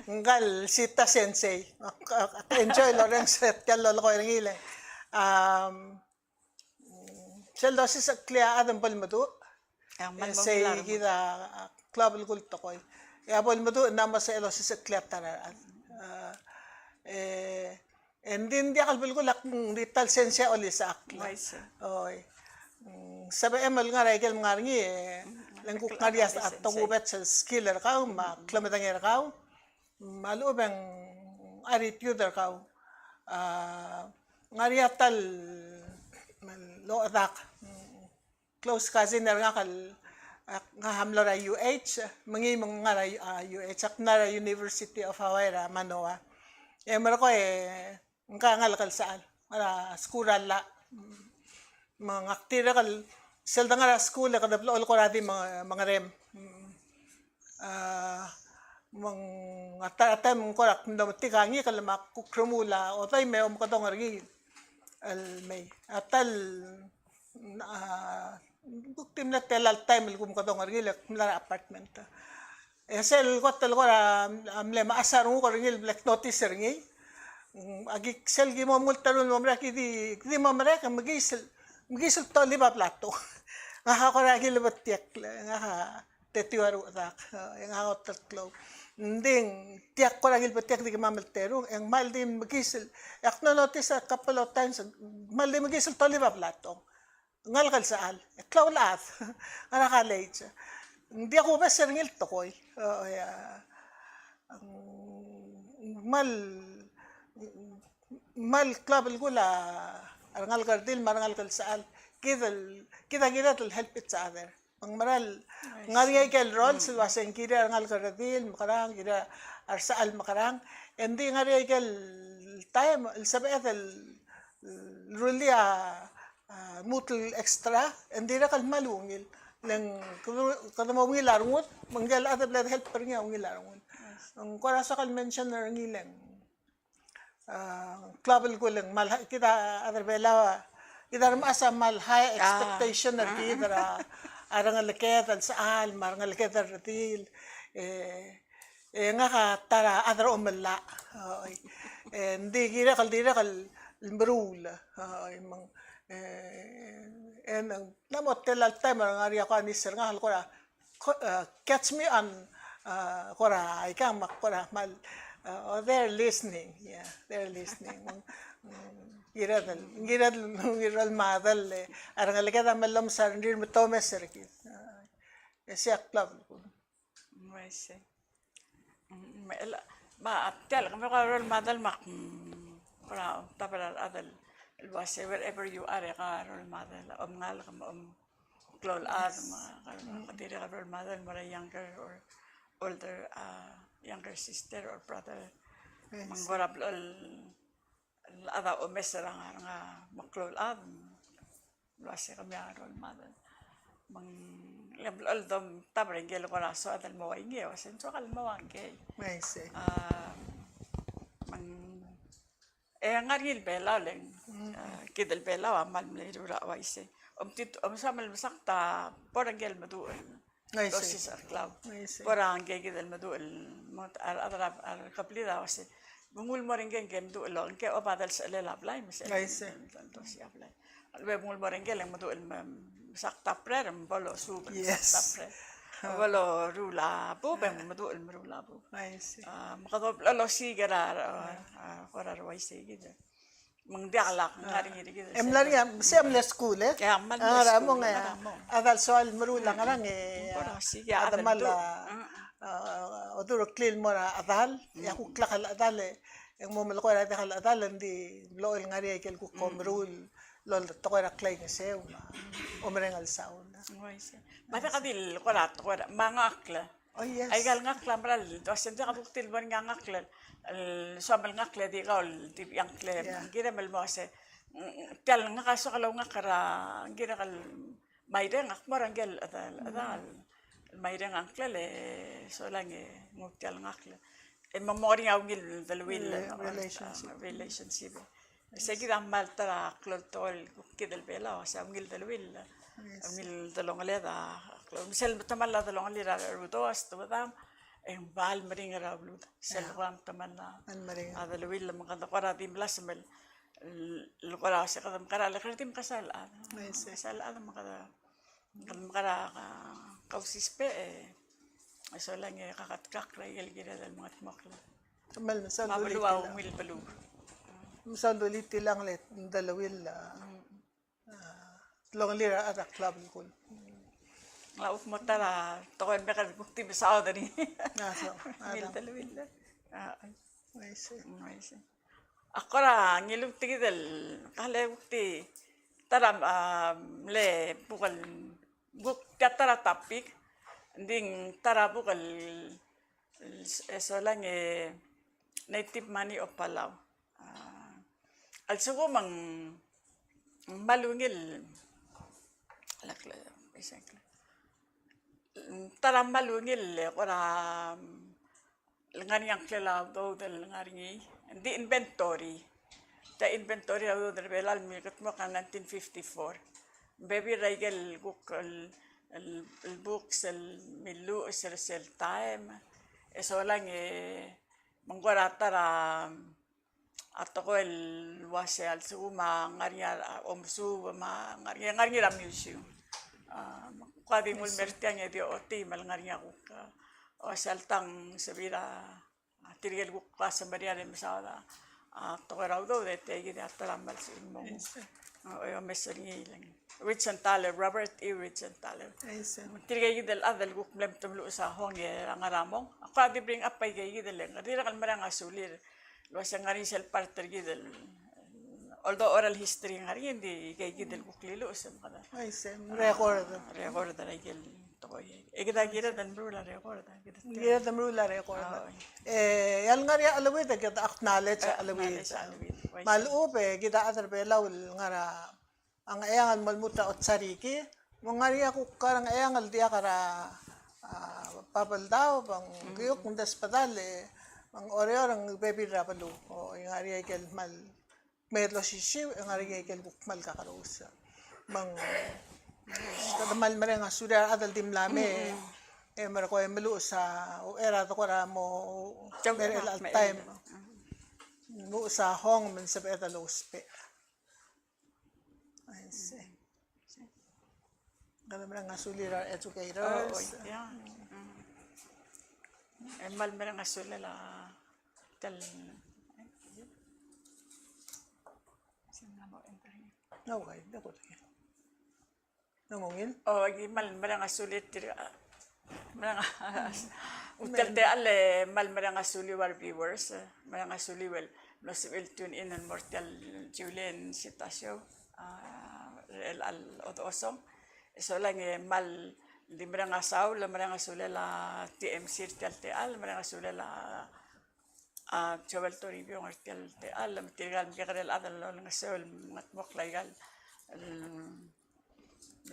Ngkal Sita sensei. Ak, ak, ak enjoy el orrenges er tia el lolekoi er ngii le. Am, sel dosisecheklii a chad me bo lemeduch. E sei kid a, a klou a belkul el tekoi. E a bo lemeduch e ng mo sebechel dosisecheklii a ta er a rechad. A, e, E ng di ng diak el belkul a kmo ng di ta el sensei a olisechakl. Oi. Mm, sebechem el ngar er a ikel ngar er ngii, e, le ng kuk ngar er ngii a tokubets el skill er kau, me a klemedengei er kau, me a lechub e ng attitude er kau. A, ngar er ngii a ta el, el ochedak. Mm. Close cousin er ngak el, ak, ngak a mlo er a U H, me ngii me ng ngar er a, a, U H, ak mla er a University of Hawaii er a Manoa. E merekong e ngka a ngalek el sechal, ngar er a skuul er a llach. Me ngak dirrek el, sel de ngar er a skuul e kede blechoel kora di me, mengerem. A, me ng a ta, a taem ng kora ak mlo metik a ngikel me ak kuk remuul a odei me omekedong er ngii el mei. A ta el, a, kuk di mle tela el taem el kumekedong er ngii, le ak mla er a apartment. E sel kot el kora, a, mle mechas a renguk er ngii el bla knotice er ngii. Mm, aki sel ki mo mengulterau el mo merek, ki di, ki di mo merek, mekiis el, mekiis el tolib a blatong. Ngak a kora kilebetiekl, ngak a te tiu a ruchedakl, e ngak a kot el klou. Ng di ng diak kora kilebetiekl, di kemam el terung, e ng kmal di mekiis el, ak mlo notice a couple of times, ng kmal di mekiis el tolib a blatong. Ngalek el sechal, e klou el chad, ngar er a college. Ng diak kubes er ngii el tekoi. O, ia. Ng kmal, kmal klou a belkul a rengalek el redil me a rengalek el sechal. Kid el, kid a kired el help each other. Me ng mera el ngar er ngii a ikel roles el uasei ng kirir a rengalek el redil mekerang, kirir a resechal mekerang. E ng di ngar er ngii a ikel taem el sebeched el rullii a, a, lmuut el extra, e ng dirrek el kmal ungil. Le ng kede, kede mo ungil a rengud, me ngike el chad el bla de help er ngii a ungil a rengud. Ng kora soak el mention er ngii le ng A, klou a belkul e ng kmal, kid a chad er a Belau, kid a remechas a kmal high expectation er kid er a, a rengeleked el sechal, me a rengeleked el redil, e, e ngak a ta er a chad er a omellach, oi. E, ng di kirek el, dirrek el, el meruul, oi, me ng, e, e, ng, ng mo tela el taem el ngar er ngii a kuanis er ngak el kora, ko-, uh, catch me on, uh, kora, aikang me ak kora kmal, uh, oh, they're listening. Yeah, they're listening. Mm, kired el, kired el, kired el role model, e, a rengeleked a mlo mesa a rengrir me te omes er kid. Uh, e sei a klou a belkul. Mm, I see. Mm, me el, me a tia el kmo kora role model me ak, mm, kora, ta er a rechad el uase wherever you are, e kora role model, omngalek me om klou el chad, me a, me a, me a dirrek el role model, me a younger or older, uh, younger sister or brother. Me ng kora blechoel el chad a omes er a ngar er ngii me a klou el chad, me el uase kemiu a role model. Me ng, le blechoel domtab er ngike el kora soad el mo ua ngii, uase ng soak el mo ua ngii. I see. A, me ng E ngar er ngii el Belau le ng, a, kid el Belau a kmal mle ruul a uaisei. Om tit, om soam el mesakt a bo er ngike el meduch el dosis er a klau. Bo er ngike kid el meduch el, mo, a, a, a, a rekeblid a uase, me ng ulemolem er ngike el meduch el, ngike a oba delsechelel a blai, me sel el, el, el dosis a blai. A lebo me ng ulemolem er ngike el meduch el me, mesakt a brer, me bo losuub el mesakt a brer. Bo loruul a bub, e ng meduch el meruul a bub. A, me kede blechoel osiik er a, a, a, kora uaisei kid. Me ng diak lak ngar er ngii kid. E mla er ngii, sei a mle skuul, e? E a mle skuul, a mong, e a chad el soal meruul a ngerang, e a chad el mal, a, odureklii el mo er a chedal, e a kuk lak el chedal, e ng mo melekoi er a diak el chedal, e ng di blechoel ngar er ngii a ikel kuk omeruul el tekoi er a klaingeseu me a omereng el saul. Uaisei. Me a diak di el kora tekoi er a, me a ngakl. Oh, yes. Aika el ngakl a mera el, uase ng diak kuk di el bo er ngii a ngakl el, el soam el ngakl e di kau el di biangkl e, ng kirem el mo uase, mm, tia el ngak a soak el oungak er a, ng kirek el Maireng, ak mo er a ngike el chedal, el chedal el Maireng a ngklel e solang e nguu tia el ngakl. E me ng mo er ngii a ungil deleuill, e, a, relationship. Relationship. Sei kid a kmal ta er a klou el tekoi el kuk kid el Belau, sei a ungil deleuill, a ungil delongeled a klou. Me sel temall a delongelir a rudos, tobedam, e ng kmal meringel er a beluu. Sel kora temall a deleuill me kede kora di melasem el, el kora se kede mekera le kede di mekesai el chad. Mekesai el chad me kede Kede mekera, a, kausisbech, e, e solang e kaketkakl er a ikel kired el mengedmokl. Me a beluu a ungil beluu. Mesaul el dulii tiang le deleuill a, a, delongelir a rechad er a klou el belkul. Ng locha kuk mo ta er a tekoi el mekera el kuk di mesaod er ngii. A, so, a, mil deleuill. A, I see. Mm, I see. Ak kora ngiluu tia kid el, ka le kuk di ta er a, a, mle buk el, buk tia ta er a topic, ng di ta er a buk el, el, e solang e Native Money of Palau. A, a lsekum ng kmal ungil, ta er a kmal ungil e kora el ngar er ngii a ngklel a udoud el ngar er ngii, ng di inventory. Tia inventory er a udoud er a Belau el mle kldmokl er a nineteen fifty-four. Bebil er a ikel kuk el, el, el books el milluches er sel taem. E solang e me ng kora ta er a a tekoi el uase a lsekum a ngar er ngii a omesuub me a ngar er ngii, ngar er ngii er a museum. A, me ng kuk di nguu el mer tiang e di ochotii me a lengar er ngii a kuk, a, uase a ltang sebechir a, a, tirke el kuk semeriar e mesaod a, a, tekoi er a udoud e tia kid a ta er a kmal sebechir el mo nguu. Yes, sir. A, e omes er ngii el Richard Thaler, Robert E. Richard Thaler. Yes, sir. Tirke kid el chad el kuk mle metemluches a hong er a ngar er a mong. Ak kora di bring up a ike kid el, ng dirrek el mereng a sulir el uase ng ngar er ngii sel part er kid el, although oral history ng ngar er ngii, ng di ike kid el kuk liluches me kede, I see, record. A, record er a ikel tekoi. E kid a kired el meruul a record, a kid a kired el meruul a record. A, oi. E, a lengar er ngii a cheleuid e kede acknowledge a, a, cheleuid. Acknowledge a cheleuid. Me a lechub e kid a chad er a Belau el ngar er a a Ngcheangel el mo lmuut er a Otsariki, me ng ngar er ngii a kuk ngar er a Ngcheangel el diak er a, a, Babeldaob, me ng kiuk ng desbedall e, me ng Oreor ng bebil er a beluu. O, e ng ngar er ngii a ikel kmal mei el osisiu, e ng ngar er ngii a ikel kuk kmal kakerous. Me ng, kede kmal mereng a sulir a rechad el di mla mei, e merekong e meluches a uchei er a dekora mo, merechel a taem. Meluches a hong me ng sebeched el ousbech. I see. Kede mereng a sulir a re educators. Oh, oh, yeah. Mm. E kmal mereng a sulel a tel. Okay, de acuerdo. Ng ungil? O, aki kmal mereng a sulir tirka. Mereng a, ua tia el techall e kmal mereng a suliu a re viewers, e, mereng a suliu el mlo sebechir el tune in el mo er tia el Julen Sita Show, a, er chelecha el Odechosong. E solang e kmal di mereng a saul, mereng a sulel a T M C er tia el techall, mereng a sulel a a Joel Toribiong er tia el techall, me tirka el mekekerei el chad el olengeseu el mengetmokl aika el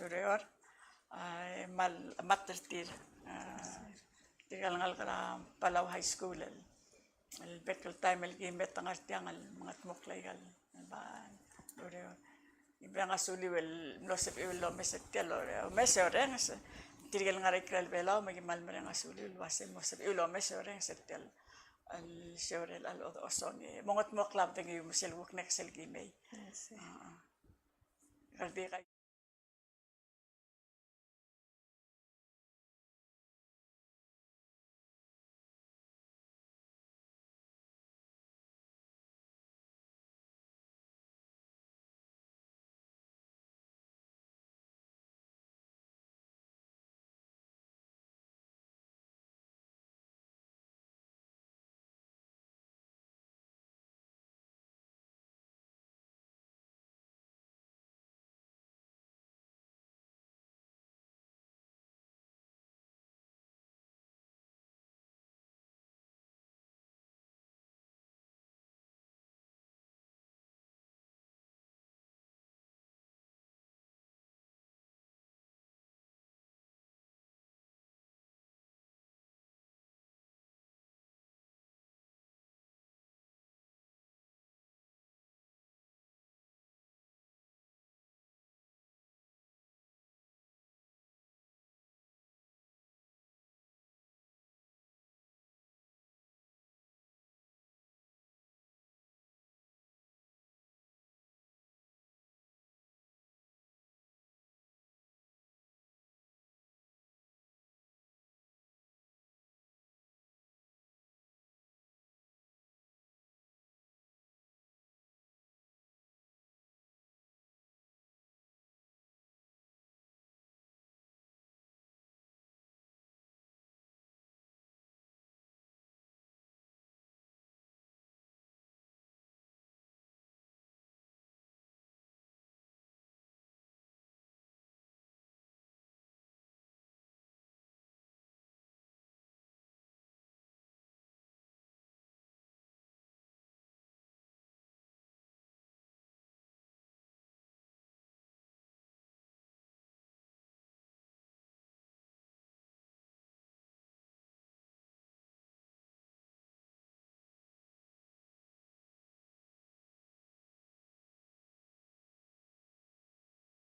ureor, a, e kmal chemat er tir, a, tirka el ngalek er a Palau High School el, el bek el taem el ki me te ngar tiang el mengetmokl aika el Ba, ureor. Ng mereng a suliu el mlo sebechiu el omes er tia el, omes e orrenges. Tirke el ngar er a ikrel Belau me ki kmal mereng a suliu el uase mo sebechiu el omes e orrenges er tia el show er chelecha el Odechosong e mongetmokl a bedengiu me sel kuk next el ki mei. Yes, sir. A, a. Kede